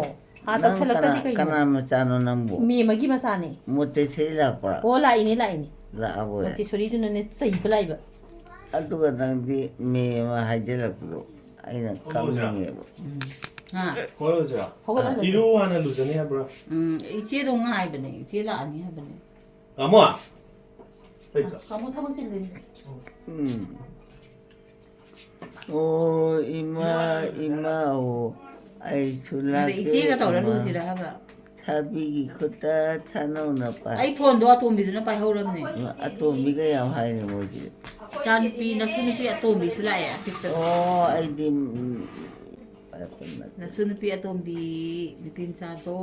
ꯍꯥ, ꯅꯪ ꯇꯧꯁꯜꯂꯛꯇꯗꯤ ꯀꯅꯥ, ꯀꯩꯅꯣ? ꯀꯅꯥ ꯃꯆꯥꯅꯣ ꯅꯪꯕꯨ? ꯃꯦꯝꯃꯒꯤ ꯃꯆꯥꯅꯦ꯫ ꯃꯣꯇꯦꯁꯣꯔꯤ ꯂꯥꯛꯄ꯭ꯔꯥ? ꯑꯣ, ꯂꯥꯛꯏꯅꯦ, ꯂꯥꯛꯏꯅꯦ꯫ ꯂꯥꯛꯑꯕꯣꯏ꯫ ꯃꯣꯇꯦꯁꯣꯔꯤꯗꯨꯅꯅꯦ ꯆꯩꯕ ꯂꯥꯛꯏꯕ꯫ ꯑꯗꯨꯒ ꯅꯪꯗꯤ ꯃꯦꯝꯃ ꯍꯥꯏꯖꯤꯜꯂꯛꯄꯗꯣ ꯑꯩꯅ ꯀꯝꯅꯤꯡꯉꯦꯕ꯫ ꯎꯝ꯫ ꯍꯥ? ꯍꯧꯒꯠꯂꯁꯤꯔꯣ? ꯍꯧꯒꯠꯂꯁꯤ꯫ ꯏꯔꯨ ꯍꯥꯟꯅ ꯂꯨꯖꯅꯤ ꯍꯥꯏꯕ꯭ꯔꯥ? ꯎꯝ, ꯏꯆꯦꯗꯣ ꯉꯥꯏꯕꯅꯦ, ꯏꯆꯦ ꯂꯥꯛꯑꯅꯤ ꯍꯥꯏꯕꯅꯦ꯫ ꯇꯥꯃꯣ! ꯂꯩꯇ꯭ꯔꯣ? ꯇꯥꯃꯣ ꯊꯕꯛ ꯆꯤꯜꯂꯤꯅꯦ꯫ ꯎꯝ꯫ ꯑꯣ, ꯏꯃꯥ, ꯏꯃꯥ, ꯑꯣ, ꯑꯩꯁꯨ ꯑꯗ ꯂꯥꯛꯀꯦ, ꯏꯆꯦꯒ ꯇꯧꯔ ꯏꯃꯥ꯫ ꯂꯨꯁꯤꯔ ꯍꯥꯏꯕ? ꯁꯥꯕꯤꯒꯤ ꯈꯨꯠꯇ ꯁꯥꯅꯧꯅ ꯄꯥꯏ꯫ ꯑꯩ ꯐꯣꯟꯗꯣ ꯑꯇꯣꯝꯕꯤꯗꯨꯅ ꯄꯥꯏꯍꯧꯔꯕꯅꯦ꯫ ꯑꯇꯣꯝꯕꯤꯒ ꯌꯥꯝ ꯍꯥꯏꯅꯦ ꯃꯣꯏꯁꯦ꯫ ꯏꯆꯥꯅꯨꯄꯤ, ꯅꯁꯨ ꯅꯨꯄꯤ ꯑꯇꯣꯝꯕꯤꯁꯨ ꯂꯥꯛꯑꯦ ꯑꯄꯤꯛꯄꯗꯣ꯫ ꯑꯣ, ꯑꯩꯗꯤ, ꯎꯝ, ꯄꯥꯏꯔꯛꯄ ꯅꯠꯇꯦ꯫ ꯅꯁꯨ ꯅꯨꯄꯤ ꯑꯇꯣꯝꯕꯤ, ꯅꯨꯄꯤ ꯃꯆꯥꯗꯣ,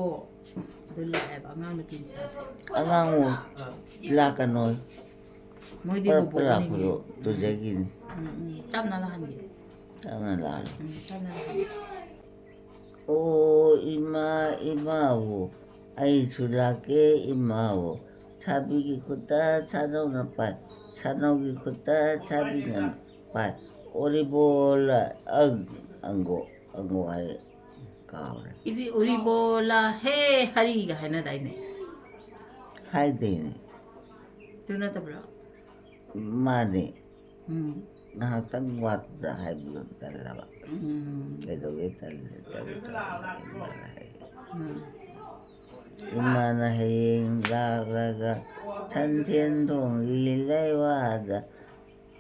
ꯑꯗꯨ ꯂꯥꯛꯑꯦꯕ, ꯑꯉꯥꯡ ꯅꯨꯄꯤ ꯃꯆꯥꯗꯣ꯫ ꯑꯉꯥꯡ ꯑꯥ꯫ ꯂꯥꯛꯀꯅꯣ꯫ ꯃꯣꯏꯗꯤ ꯄꯔꯞ ꯕꯣꯕꯣꯛ ꯄꯔꯞ ꯂꯥꯛꯄꯗꯣ ꯑꯣꯏꯅꯤꯡꯉꯦ꯫ ꯇꯨꯖꯒꯤꯅꯤ꯫ ꯎꯝ, ꯎꯝ꯫ ꯇꯞꯅ ꯂꯥꯛꯍꯟꯒꯦ꯫ ꯇꯞꯅ ꯂꯥꯛꯍꯜꯂꯣ꯫ ꯎꯝ, ꯇꯞꯅ ꯂꯥꯛꯍꯟꯒꯦ꯫ ꯑꯣ ꯏꯃꯥ, ꯏꯃꯥꯕꯨ ꯑꯩꯁꯨ ꯂꯥꯛꯀꯦ ꯏꯃꯥꯕꯨ꯫ ꯁꯥꯕꯤꯒꯤ ꯈꯨꯠꯇ ꯁꯥꯅꯧꯅ ꯄꯥꯏ, ꯁꯥꯅꯧꯒꯤ ꯈꯨꯠꯇ ꯁꯥꯕꯤꯅ ꯄꯥꯏ꯫ ꯑꯣꯔꯤꯕꯣꯂ ꯑꯪ, ꯑꯪꯒꯣ, ꯑꯪꯒꯣ ꯍꯥꯏ ꯀꯥꯎꯔꯦ꯫ ꯏꯗꯤ ꯎꯔꯤꯕꯣꯂꯥ ꯍꯦ ꯍꯔꯤꯒ ꯍꯥꯏꯅꯗꯥꯏꯅꯦ? ꯍꯥꯏꯗꯦꯅꯦ꯫ ꯑꯗꯨ ꯅꯠꯇꯕ꯭ꯔꯣ? ꯃꯥꯅꯦ꯫ ꯎꯝ꯫ ꯉꯥꯏꯍꯥꯛꯇꯪ ꯋꯥꯠꯄ꯭ꯔꯥ ꯍꯥꯏꯕꯗꯣ ꯇꯜꯂꯕ꯫ ꯎꯝ꯫ ꯀꯩꯗꯧꯒꯦ ꯇꯜꯂꯦ, ꯇꯜꯂꯦ, ꯇꯜꯂꯦ, ꯏꯃꯥꯅ ꯍꯥꯏꯌꯦ꯫ ꯎꯝ꯫ ꯏꯃꯥꯅ ꯍꯌꯦꯡ ꯂꯥꯛꯂꯒ ꯁꯟꯊꯦꯟ ꯊꯣꯡꯒꯤ ꯂꯩꯋꯥꯗ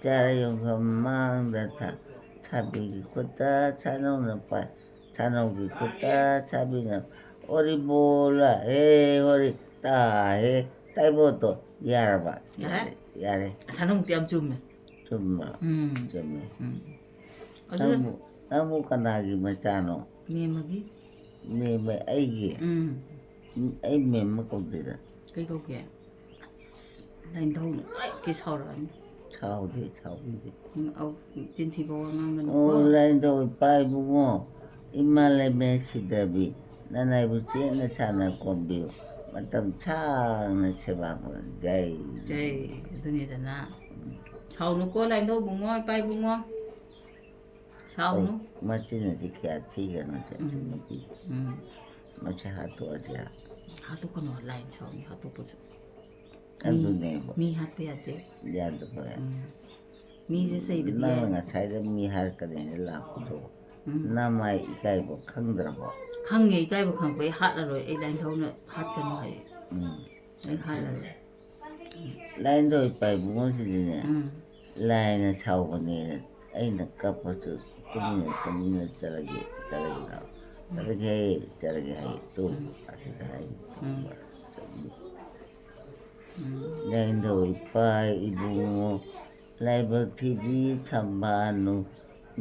ꯆꯥꯔ ꯌꯣꯡꯐꯝ ꯃꯥꯡꯗ ꯊꯥ-, ꯁꯥꯕꯤꯒꯤ ꯈꯨꯠꯇ ꯁꯥꯅꯧꯅ ꯄꯥꯏ-, ꯁꯥꯅꯧꯒꯤ ꯈꯨꯠꯇ ꯁꯥꯕꯤꯅ ꯑꯣꯔꯤꯕꯣꯂꯥ ꯍꯦ ꯍꯣꯔꯤ ꯇꯥ ꯍꯦ ꯇꯥꯏꯕꯣꯠꯇꯣ ꯌꯥꯔꯕ? ꯌꯥꯔꯦ꯫ ꯌꯥꯔꯦ, ꯌꯥꯔꯦ꯫ ꯁꯥꯅꯧꯗꯤ ꯌꯥꯝ ꯆꯨꯝꯃꯦ꯫ ꯆꯨꯝꯕ? ꯎꯝ꯫ ꯆꯨꯝꯃꯦ꯫ ꯎꯝ꯫ ꯑꯗꯨ ꯅꯪꯕꯨ, ꯅꯪꯕꯨ ꯀꯅꯥꯒꯤ ꯃꯆꯥꯅꯣ? ꯃꯦꯝꯃꯒꯤ꯫ ꯃꯦꯝꯃ ꯑꯩꯒꯤ? ꯎꯝ꯫ ꯎꯝ, ꯑꯩ ꯃꯦꯝꯃ ꯀꯧꯗꯦꯗ꯫ ꯀꯩ ꯀꯧꯒꯦ? ꯑꯁ, ꯂꯥꯏꯅꯤꯡꯊꯧꯅ ꯁꯣꯏꯗꯅ ꯁꯥꯎꯔꯛꯑꯅꯤ꯫ ꯁꯥꯎꯗꯦ, ꯁꯥꯎꯕꯤꯗꯦ꯫ ꯎꯝ, ꯑꯧ, ꯆꯤꯟꯊꯤꯕ ꯋꯥ ꯉꯥꯡꯒꯅꯨꯀꯣ꯫ ꯑꯣ, ꯂꯥꯏꯅꯤꯡꯊꯧ ꯏꯄꯥ ꯏꯕꯨꯡꯉꯣ, ꯏꯃꯥ ꯂꯩꯃꯦ ꯁꯤꯗꯕꯤ, ꯅꯅꯥꯏꯕꯨ ꯆꯦꯠꯅ ꯆꯥꯅ ꯀꯣꯝꯕꯤꯌꯨ, ꯃꯇꯝ ꯁꯥꯡꯅ ꯁꯦꯕꯥ ꯄꯨꯔ-, ꯖꯩ꯫ ꯖꯩ, ꯑꯗꯨꯅꯤꯗꯅ꯫ ꯎꯝ꯫ ꯁꯥꯎꯅꯨꯀꯣ, ꯂꯥꯏꯅꯤꯡꯊꯧ ꯏꯕꯨꯡꯉꯣ, ꯏꯄꯥ ꯏꯕꯨꯡꯉꯣ꯫ ꯁꯥꯎꯅꯨ꯫ ꯑꯧ, ꯃꯆꯤꯟ ꯑꯁꯤ ꯀꯌꯥ ꯊꯤꯒꯅꯣ ꯁꯦ, ꯁꯤ ꯎꯝ꯫ ꯅꯨꯄꯤ꯫ ꯎꯝ꯫ ꯃꯁꯤ ꯍꯥꯠꯇꯣꯛꯑꯁꯤꯔ? ꯍꯥꯠꯇꯣꯛꯀꯅꯣ, ꯂꯥꯏꯅ ꯁꯥꯎꯅꯤ ꯍꯥꯠꯇꯣꯛꯄꯁꯨ꯫ ꯃꯤ, ꯑꯗꯨꯅꯦꯕ꯫ ꯃꯤ ꯍꯥꯠꯄ ꯌꯥꯗꯦ꯫ ꯌꯥꯗꯕ꯫ ꯎꯝ꯫ ꯃꯤꯁꯦ ꯆꯩꯕꯗꯤ ꯅꯪꯅ ꯌꯥꯏ꯫ ꯉꯁꯥꯏꯗ ꯃꯤ ꯍꯥꯠꯀꯅꯦꯅ ꯂꯥꯛꯄꯗꯣ, ꯎꯝ꯫ ꯅꯃꯥꯏ ꯏꯀꯥꯏꯕ ꯈꯪꯗ꯭ꯔꯕꯣ? ꯈꯪꯉꯦ, ꯏꯀꯥꯏꯕ ꯈꯪꯉꯛꯄ꯫ ꯑꯩ ꯍꯥꯠꯂꯔꯣꯏ, ꯑꯩ ꯂꯥꯏꯅꯤꯡꯊꯧꯅ ꯍꯥꯠꯀꯅꯨ ꯍꯥꯏꯌꯦ꯫ ꯎꯝ꯫ ꯑꯩ ꯍꯥꯠꯂꯔꯣꯏ꯫ ꯂꯥꯏꯅꯤꯡꯊꯧ ꯏꯄꯥ ꯏꯕꯨꯡꯉꯣꯁꯤꯗꯤꯅꯦ, ꯎꯝ꯫ ꯂꯥꯏꯅ ꯁꯥꯎꯕꯅꯦꯅ ꯑꯩꯅ ꯀꯞꯄꯁꯨ ꯇꯨꯃꯤꯟꯅ ꯇꯨꯃꯤꯟꯅ ꯆꯠꯂꯒꯦ, ꯆꯠꯂꯒꯦ ꯂꯥꯎ꯫ ꯆꯠꯂꯒꯦ, ꯆꯠꯂꯒꯦ ꯍꯥꯏꯌꯦ꯫ ꯇꯨ, ꯎꯝ꯫ ꯑꯁꯤꯗ ꯍꯥꯏꯌꯦ꯫ ꯎꯝ꯫ ꯎꯝ꯫ ꯂꯥꯏꯅꯤꯡꯊꯧ ꯏꯄꯥ ꯏꯕꯨꯡꯉꯣ, ꯂꯥꯏꯕꯛ ꯊꯤꯕꯤ ꯊꯝꯕꯥꯜꯅꯨ,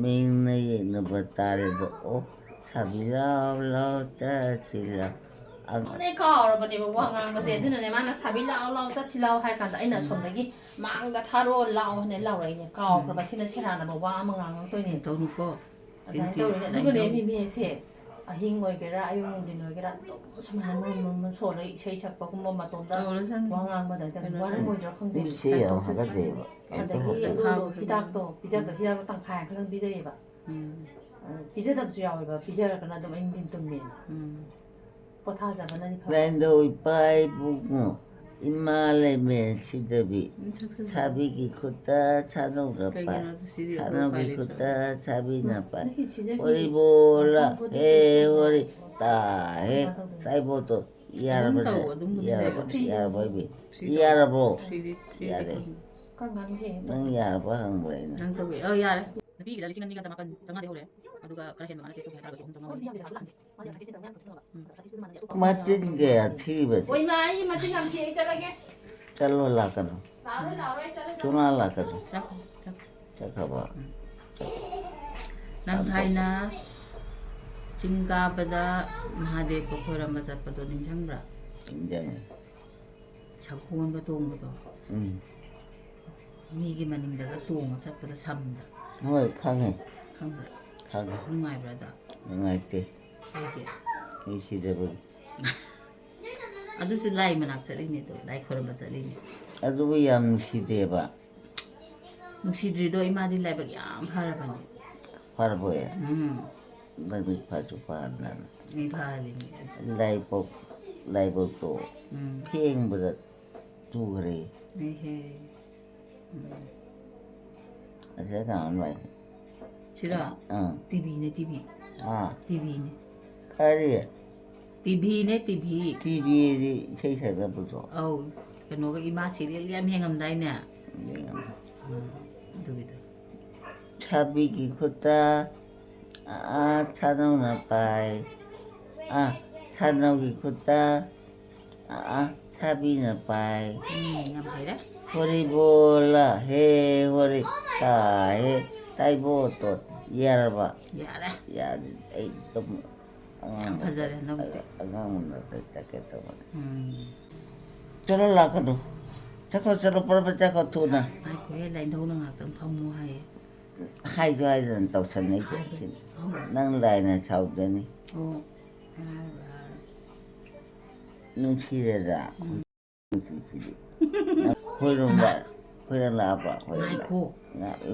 ꯃꯤꯡꯅ ꯌꯦꯛꯅꯕ ꯇꯥꯔꯦꯗꯣ꯫ ꯑꯣ, ꯁꯥꯕꯤ ꯂꯥꯎ ꯂꯥꯎ ꯆꯠꯁꯤ ꯂꯥꯎ꯫ ꯑꯁ, ꯑꯩ ꯀꯥꯎꯔꯕꯅꯦꯕ ꯋꯥ ꯉꯥꯡꯕꯁꯦ꯫ ꯑꯗꯨꯅꯅꯦ ꯃꯥꯅ "ꯁꯥꯕꯤ ꯂꯥꯎ ꯂꯥꯎ ꯆꯠꯁꯤ ꯂꯥꯎ" ꯍꯥꯏ ꯀꯥꯟꯗ ꯑꯩꯅ ꯎꯝ꯫ ꯑꯁꯣꯝꯗꯒꯤ "ꯃꯥꯡꯗ ꯊꯥꯔꯣ ꯂꯥꯎ" ꯍꯥꯏꯅ ꯂꯥꯎꯔꯛꯏꯅꯦ꯫ ꯀꯥꯎꯈ꯭ꯔꯕ꯫ ꯎꯝ꯫ ꯁꯤꯅ ꯁꯦꯔꯥꯟꯅꯕ ꯋꯥ ꯑꯃ ꯉꯥꯡꯉꯛꯇꯣꯏꯅꯦ꯫ ꯇꯧꯅꯨꯀꯣ꯫ ꯑꯗꯨꯃꯥꯏꯅ ꯆꯤꯟꯊꯤ ꯇꯧꯔꯤꯅꯦ꯫ ꯑꯗꯨꯒꯅꯦ ꯂꯥꯏꯅꯤꯡꯊꯧ꯫ ꯃꯤꯃꯤꯁꯦ ꯑꯍꯤꯡ ꯑꯣꯏꯒꯦꯔꯥ, ꯑꯌꯨꯛ ꯅꯨꯡꯊꯤꯟ ꯑꯣꯏꯒꯦꯔꯥ, ꯑꯗꯨꯝ ꯁꯨꯃꯥꯏꯅ ꯃꯔꯨꯝ ꯃꯔꯨꯝ ꯃꯔꯨꯝ ꯁꯣꯜꯂꯒ ꯏꯁꯩ ꯁꯛꯄꯒꯨꯝꯕ, ꯃꯇꯣꯝꯗ ꯇꯧꯔꯁꯅꯨ꯫ ꯋꯥ ꯉꯥꯡꯕꯗ ꯍꯥꯏꯇꯥꯔꯦ꯫ ꯀꯩꯅꯣ ꯋꯥꯔꯝꯃꯣꯏꯗ꯭ꯔꯥ ꯈꯪꯗꯦ꯫ ꯃꯤꯠꯁꯦ ꯌꯥꯝ ꯁꯥꯏꯀꯣꯛꯁꯤꯁ ꯍꯥꯒꯠꯆꯩꯕ꯫ ꯑꯗꯒꯤ ꯐꯥꯕ ꯑꯗꯨꯗꯣ ꯀꯩꯅꯣ꯫ ꯍꯤꯗꯥꯛꯇꯣ ꯄꯤꯖꯕꯗ, ꯎꯝ꯫ ꯍꯤꯗꯥꯛꯇꯣ ꯇꯪꯈꯥꯏ ꯑꯃꯈꯛꯇꯪ ꯄꯤꯖꯩꯌꯦꯕ꯫ ꯎꯝ꯫ ꯄꯤꯖꯗꯕꯁꯨ ꯌꯥꯎꯋꯦꯕ, ꯄꯤꯖꯔꯒꯅ ꯑꯗꯨꯝ ꯑꯍꯤꯡ ꯅꯨꯡꯊꯤꯟ ꯇꯨꯝꯃꯦꯅ꯫ ꯎꯝ꯫ ꯄꯣꯊꯥꯖꯕꯅꯗꯤ ꯐꯕ꯫ ꯂꯥꯏꯅꯤꯡꯊꯧ ꯏꯄꯥ ꯏꯕꯨꯡꯉꯣ, ꯏꯃꯥ ꯂꯩꯃꯦꯟ ꯁꯤꯗꯕꯤ, ꯎꯝ, ꯁꯛꯆꯨ ꯁꯥꯕꯤꯒꯤ ꯈꯨꯠꯇ ꯁꯥꯅꯧꯅ ꯄꯥꯏ, ꯀꯩꯒꯤꯅꯣ ꯑꯗꯨ ꯁꯤꯗꯤ ꯑꯩꯈꯣꯏ ꯁꯥꯅꯧꯒꯤ ꯎꯄꯥꯏ ꯈꯨꯠꯇ ꯂꯩꯇ꯭ꯔꯕꯅꯤ꯫ ꯁꯥꯕꯤꯅ ꯄꯥꯏ꯫ ꯅꯪꯒꯤ ꯁꯤꯗꯒꯤ ꯑꯣꯏꯕꯣꯂꯥ, ꯃꯈꯣꯡ ꯈꯨꯠꯇ ꯍꯦ ꯇꯦꯛꯁ ꯍꯣꯔꯤ, ꯇꯧꯕ꯫ ꯇꯥ ꯍꯦ, ꯀꯃꯥꯏꯅ ꯇꯧꯗꯣꯏꯅꯣ? ꯁꯥꯏꯕꯣꯠꯇꯣ, ꯑꯗꯨꯝ ꯌꯥꯔꯕ, ꯇꯧ, ꯑꯗꯨꯝ ꯌꯥꯔꯕ, ꯂꯩꯔꯣ꯫ ꯌꯥꯔꯕ ꯏꯕꯤ? ꯁꯤ ꯇꯧ꯫ ꯌꯥꯔꯕꯣ? ꯁꯤꯁꯤ, ꯁꯤ ꯌꯥꯔꯦ꯫ ꯇꯧ꯫ ꯀꯔꯝ ꯀꯥꯟꯗ ꯊꯦꯡꯉꯦ ꯅꯪ ꯇꯧꯕ? ꯌꯥꯔꯕ ꯍꯪꯕ ꯑꯩꯅ꯫ ꯅꯪ ꯇꯧꯒꯦ? ꯑꯧ, ꯌꯥꯔꯦ꯫ ꯅꯨꯄꯤꯒꯤꯗ ꯂꯤꯁꯤꯡ ꯑꯅꯤꯒ ꯆꯃꯥꯄꯟ ꯆꯥꯝꯃꯉꯥ ꯂꯩꯍꯧꯔꯦ꯫ ꯑꯗꯨꯒ ꯈꯔ ꯍꯦꯟꯕ ꯃꯥꯅ ꯇꯦꯁ ꯇꯧꯒꯦ ꯍꯥꯏ ꯇꯥꯔꯒꯁꯨ ꯑꯍꯨꯝ ꯆꯥꯝꯃꯉꯥ ꯂꯩꯍꯧꯔꯦ꯫ ꯃꯆꯤꯟ ꯀꯌꯥ ꯊꯤꯕꯁꯦ꯫ ꯍꯣꯏ ꯃꯥ ꯑꯩ ꯃꯆꯤꯟ ꯌꯥꯝ ꯊꯤ, ꯑꯩ ꯆꯠꯂꯒꯦ꯫ ꯆꯠꯂꯣ ꯂꯥꯛꯀꯅꯨ꯫ ꯂꯥꯛꯑꯔꯣꯏ ꯂꯥꯛꯑꯔꯣꯏ ꯑꯩ ꯆꯠꯂꯒꯦ꯫ ꯁꯨꯡꯂꯥꯛ ꯂꯥꯛꯀꯅꯨ꯫ ꯆꯠꯈ꯭ꯔꯣ, ꯆꯠꯈ꯭ꯔꯣ꯫ ꯆꯠꯈ꯭ꯔꯕ? ꯅꯪ ꯊꯥꯏꯅ ꯆꯤꯡ ꯀꯥꯕꯗ ꯃꯍꯥꯗꯦꯕ ꯈꯣꯏꯔꯝꯕ ꯆꯠꯄꯗꯣ ꯅꯤꯡꯁꯤꯡꯕ꯭ꯔꯥ? ꯅꯤꯡꯁꯤꯡꯉꯤ꯫ ꯁꯒꯣꯜꯒ ꯇꯣꯡꯕꯗꯣ, ꯎꯝ꯫ ꯃꯤꯒꯤ ꯃꯅꯤꯡꯗꯒ ꯇꯣꯡꯉ ꯆꯠꯄꯗ ꯁꯝꯗ꯫ ꯍꯣꯏ, ꯈꯪꯉꯦ꯫ ꯈꯪꯕ꯭ꯔꯥ? ꯈꯪꯉꯦ꯫ ꯅꯨꯡꯉꯥꯏꯕ꯭ꯔꯥ ꯑꯗꯣ? ꯅꯨꯡꯉꯥꯏꯇꯦ꯫ ꯀꯩꯒꯤ? ꯃꯤ ꯁꯤꯗꯕꯒꯤ꯫ ꯑꯗꯨꯁꯨ ꯂꯥꯏ ꯃꯅꯥꯛ ꯆꯠꯂꯤꯅꯦ, ꯑꯗꯣ ꯂꯥꯏ ꯈꯣꯏꯔꯝꯕ ꯆꯠꯂꯤꯅꯦ꯫ ꯑꯗꯨꯕꯨ ꯌꯥꯝ ꯅꯨꯡꯁꯤꯗꯦꯕ꯫ ꯅꯨꯡꯁꯤꯗ꯭ꯔꯤꯗꯣ ꯏꯃꯥꯗꯤ ꯂꯥꯏꯕꯛ ꯌꯥꯝ ꯐꯔꯕꯅꯦ꯫ ꯐꯔꯕꯣꯏ꯫ ꯎꯝ꯫ ꯅꯪꯗꯤ ꯐꯁꯨ ꯐꯍꯟꯗꯅ꯫ ꯑꯩ ꯐꯔꯤꯅꯦ꯫ ꯂꯥꯏꯕꯛ, ꯂꯥꯏꯕꯛꯇꯣ ꯎꯝ꯫ ꯐꯦꯡꯕꯗ ꯇꯨꯈ꯭ꯔꯦ꯫ ꯏꯍꯦ꯫ ꯑꯁꯤꯗ ꯀꯅꯥꯅꯣ ꯂꯥꯛꯏ? ꯁꯤꯔꯣ? ꯑꯥ꯫ ꯇꯤꯚꯤꯅꯦ, ꯇꯤꯚꯤ꯫ ꯑꯥ꯫ ꯇꯤꯚꯤꯅꯦ꯫ ꯀꯔꯤ? ꯇꯤꯚꯤꯅꯦ, ꯇꯤꯚꯤ꯫ ꯇꯤꯚꯤꯗꯤ ꯏꯁꯩ ꯁꯛꯅꯕꯗꯣ꯫ ꯑꯧ, ꯀꯩꯅꯣꯒ ꯏꯃꯥ ꯁꯤꯔꯤꯌꯦꯜ ꯌꯥꯝ ꯌꯦꯡꯉꯝꯗꯥꯏꯅꯦ? ꯌꯦꯡꯉꯝꯃꯦ꯫ ꯎꯝ, ꯑꯗꯨꯒꯤꯗꯣ꯫ ꯁꯥꯕꯤꯒꯤ ꯈꯨꯠꯇ ꯑꯥ ꯁꯥꯅꯧꯅ ꯄꯥꯏ꯫ ꯑꯥ ꯁꯥꯅꯧꯒꯤ ꯈꯨꯠꯇ ꯑꯥ ꯁꯥꯕꯤꯅ ꯄꯥꯏ꯫ ꯎꯝ, ꯌꯥꯝ ꯍꯩꯔꯦ꯫ ꯍꯣꯔꯤ ꯕꯣꯂ ꯍꯦ ꯍꯣꯔꯤ ꯀꯥ ꯍꯦ ꯇꯥꯏꯕꯣꯇꯣꯟ꯫ ꯌꯥꯔꯕ? ꯌꯥꯔꯦ꯫ ꯌꯥꯔꯦ꯫ ꯑꯩ ꯑꯗꯨꯝ ꯑꯉꯥꯡ ꯌꯥꯝ ꯐꯖꯔꯦ ꯍꯟꯗꯛꯇꯤ꯫ ꯑꯉꯥꯡ ꯃꯅꯥꯛꯇ ꯆꯠꯀꯦ ꯇꯧꯕꯅꯤ꯫ ꯎꯝ꯫ ꯆꯠꯂꯣ ꯂꯥꯛꯀꯅꯨ꯫ ꯆꯠꯈ꯭ꯔꯣ ꯆꯠꯂꯣ ꯄꯔꯞ ꯄꯔꯞ ꯆꯠꯈ꯭ꯔꯣ ꯊꯨꯅ꯫ ꯉꯥꯏꯈꯣꯍꯦ, ꯂꯥꯏꯟꯙꯧꯅ ꯉꯥꯏꯍꯥꯛꯇꯪ ꯐꯝꯃꯣ ꯍꯥꯏꯌꯦ꯫ ꯍꯥꯏꯁꯨ ꯍꯥꯏꯗꯅ ꯇꯧꯁꯟꯅꯩꯁꯦ꯫ ꯍꯥꯏꯕꯅꯤ꯫ ꯅꯪ ꯂꯥꯏꯅ ꯁꯥꯎꯖꯅꯤ꯫ ꯑꯣ꯫ ꯅꯨꯡꯁꯤꯔꯦꯗ꯫ ꯅꯨꯡꯁꯤꯁꯤꯗꯤ꯫ ꯈꯣꯏꯔꯝꯕ ꯈꯣꯏꯔꯝ ꯂꯥꯛꯑꯕ ꯈꯣꯏꯔꯝ ꯉꯥꯏꯈꯣ꯫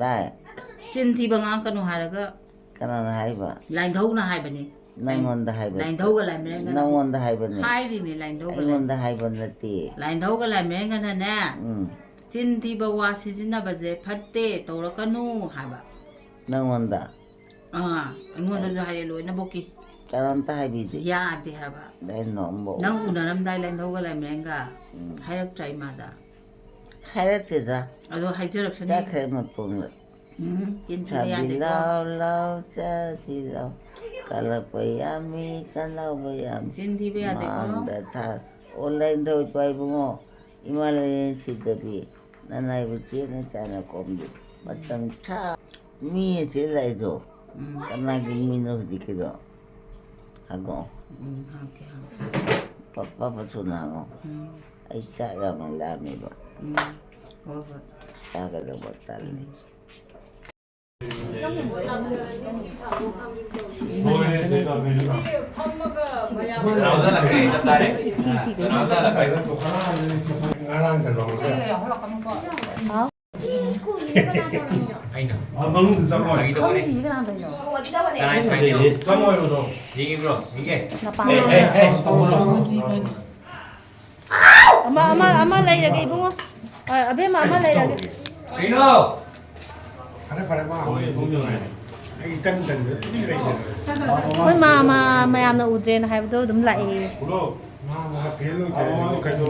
ꯂꯥꯏ꯫ ꯆꯤꯟ ꯊꯤꯕ ꯉꯥꯡꯀꯅꯨ ꯍꯥꯏꯔꯒ ꯀꯅꯥꯅ ꯍꯥꯏꯕ? ꯂꯥꯏꯟꯙꯧꯅ ꯍꯥꯏꯕꯅꯤ꯫ ꯅꯪꯉꯣꯟꯗ ꯍꯥꯏꯕꯅꯤ꯫ ꯂꯥꯏꯟꯙꯧꯒ ꯂꯥꯏꯃꯔꯦꯟꯒꯅ ꯅꯪꯉꯣꯟꯗ ꯍꯥꯏꯕꯅꯤ꯫ ꯍꯥꯏꯔꯤꯅꯦ ꯂꯥꯏꯟꯙꯧꯒ ꯑꯩꯉꯣꯟꯗ ꯍꯥꯏꯕ ꯅꯠꯇꯦ꯫ ꯂꯥꯏꯟꯙꯧꯒ ꯂꯥꯏꯃꯔꯦꯟꯒꯅꯅꯦ, ꯎꯝ꯫ ꯆꯤꯟ ꯊꯤꯕ ꯋꯥ ꯁꯤꯖꯤꯟꯅꯕꯁꯦ ꯐꯠꯇꯦ, ꯇꯧꯔꯛꯀꯅꯨ ꯍꯥꯏꯕ꯫ ꯅꯪꯉꯣꯟꯗ ꯑꯥ, ꯑꯩꯉꯣꯟꯗꯁꯨ ꯍꯥꯏꯌꯦ ꯂꯣꯏꯅꯃꯛꯀꯤ꯫ ꯀꯅꯥꯝꯇ ꯍꯥꯏꯕꯤꯗꯦ꯫ ꯌꯥꯗꯦ ꯍꯥꯏꯕ꯫ ꯑꯩꯅ ꯑꯃꯨꯛ ꯅꯪ ꯎꯅꯔꯝꯗꯥꯏ ꯂꯥꯏꯟꯙꯧꯒ ꯂꯥꯏꯃꯔꯦꯟꯒ ꯎꯝ꯫ ꯍꯥꯏꯔꯛꯇ꯭ꯔꯥ ꯏꯃꯥꯗ? ꯍꯥꯏꯔꯛꯇꯦꯗ꯫ ꯑꯗꯣ ꯍꯥꯏꯖꯔꯛꯁꯅꯤ꯫ ꯆꯠꯈ꯭ꯔꯦ ꯃꯇꯨꯡꯗ꯫ ꯎꯝ, ꯆꯤꯟ ꯊꯤꯕ ꯁꯥꯕꯤ ꯌꯥꯗꯦꯀꯣ꯫ ꯂꯥꯎ ꯂꯥꯎ ꯆꯥꯁꯤ ꯂꯥꯎ꯫ ꯀꯜꯂꯛꯄ ꯌꯥꯝꯃꯤ, ꯀꯜꯂꯧꯕ ꯌꯥꯝꯃꯤ꯫ ꯆꯤꯟ ꯊꯤꯕ ꯌꯥꯗꯦꯀꯣ꯫ ꯃꯥꯡꯗ ꯊꯥ-, ꯑꯣꯟꯂꯥꯏꯟ ꯊꯧꯏ ꯄꯥꯏ ꯏꯕꯨꯡꯉꯣ꯫ ꯏꯃꯥ ꯂꯩꯔꯦꯟ ꯁꯤꯗꯕꯤ꯫ ꯅꯅꯥꯏꯕ ꯆꯦꯠꯅ ꯆꯥꯅ ꯀꯣꯝꯕꯤ꯫ ꯃꯇꯝ ꯁꯥ-, ꯃꯤ ꯑꯁꯤ ꯂꯩꯗꯣ꯫ ꯎꯝ꯫ ꯀꯅꯥꯒꯤ ꯃꯤꯅꯣ ꯍꯧꯖꯤꯛꯀꯤꯗꯣ? ꯍꯪꯉꯣ꯫ ꯎꯝ, ꯍꯪꯒꯦ, ꯍꯪꯒꯦ꯫ ꯄ-, ꯄ-, ꯄ ꯊꯨꯅ ꯍꯪꯉꯣ꯫ ꯎꯝ꯫ ꯑꯩ ꯆꯥꯛ ꯌꯥꯝꯅ ꯂꯥꯝꯃꯦꯕ꯫ ꯎꯝ꯫ ꯍꯣꯏ, ꯍꯣꯏ꯫ ꯆꯥꯒꯗꯧꯕ ꯇꯜꯂꯦ꯫ ꯎꯝ꯫ ꯉꯔꯥꯡꯗ ꯂꯧꯔꯒ꯫ ꯍꯥꯎ꯫ ꯑꯩꯅ꯫ ꯃꯅꯨꯡꯗ ꯆꯪꯉꯣ꯫ ꯐꯥꯒꯤ ꯇꯧꯕꯅꯦ꯫ ꯈꯪꯗꯤꯌꯦ ꯀꯅꯥ ꯇꯧꯔꯤꯅꯣ꯫ ꯀꯅꯥ ꯁꯥꯏꯅꯣ? ꯆꯪꯉꯣ ꯍꯥꯏꯕꯗꯣ꯫ ꯌꯦꯡꯉꯤꯕ꯭ꯔꯣ? ꯌꯦꯡꯒꯦ꯫ ꯅꯄꯥ꯫ ꯑꯦ, ꯑꯦ, ꯑꯦ, ꯇꯧꯒꯅꯨ꯫ ꯑꯃ, ꯑꯃ, ꯑꯃ ꯂꯩꯔꯒꯦ ꯏꯕꯨꯡꯉꯣ꯫ ꯑ, ꯑꯕꯦꯝꯃ ꯑꯃ ꯂꯩꯔꯒꯦ꯫ ꯀꯩꯅꯣ? ꯐꯔꯦ, ꯐꯔꯦ, ꯃꯥ ꯍꯧꯖꯤꯛ ꯑꯗꯨꯝ ꯅꯨꯡꯉꯥꯏꯔꯦ꯫ ꯑꯩ ꯏꯇꯟ ꯇꯟꯗ ꯇꯨꯃꯤꯟ ꯂꯩꯖꯔꯦ꯫ ꯑꯩꯈꯣꯏ ꯃꯥ, ꯃꯥ ꯃꯌꯥꯝꯅ ꯎꯗ꯭ꯔꯦꯅ ꯍꯥꯏꯕꯗꯣ ꯑꯗꯨꯝ ꯂꯥꯛꯑꯦ꯫ ꯃꯥ ꯑꯃꯒ ꯐꯦꯜ ꯑꯣꯏꯗ꯭ꯔꯦ, ꯑꯃ ꯀꯩꯅꯣ꯫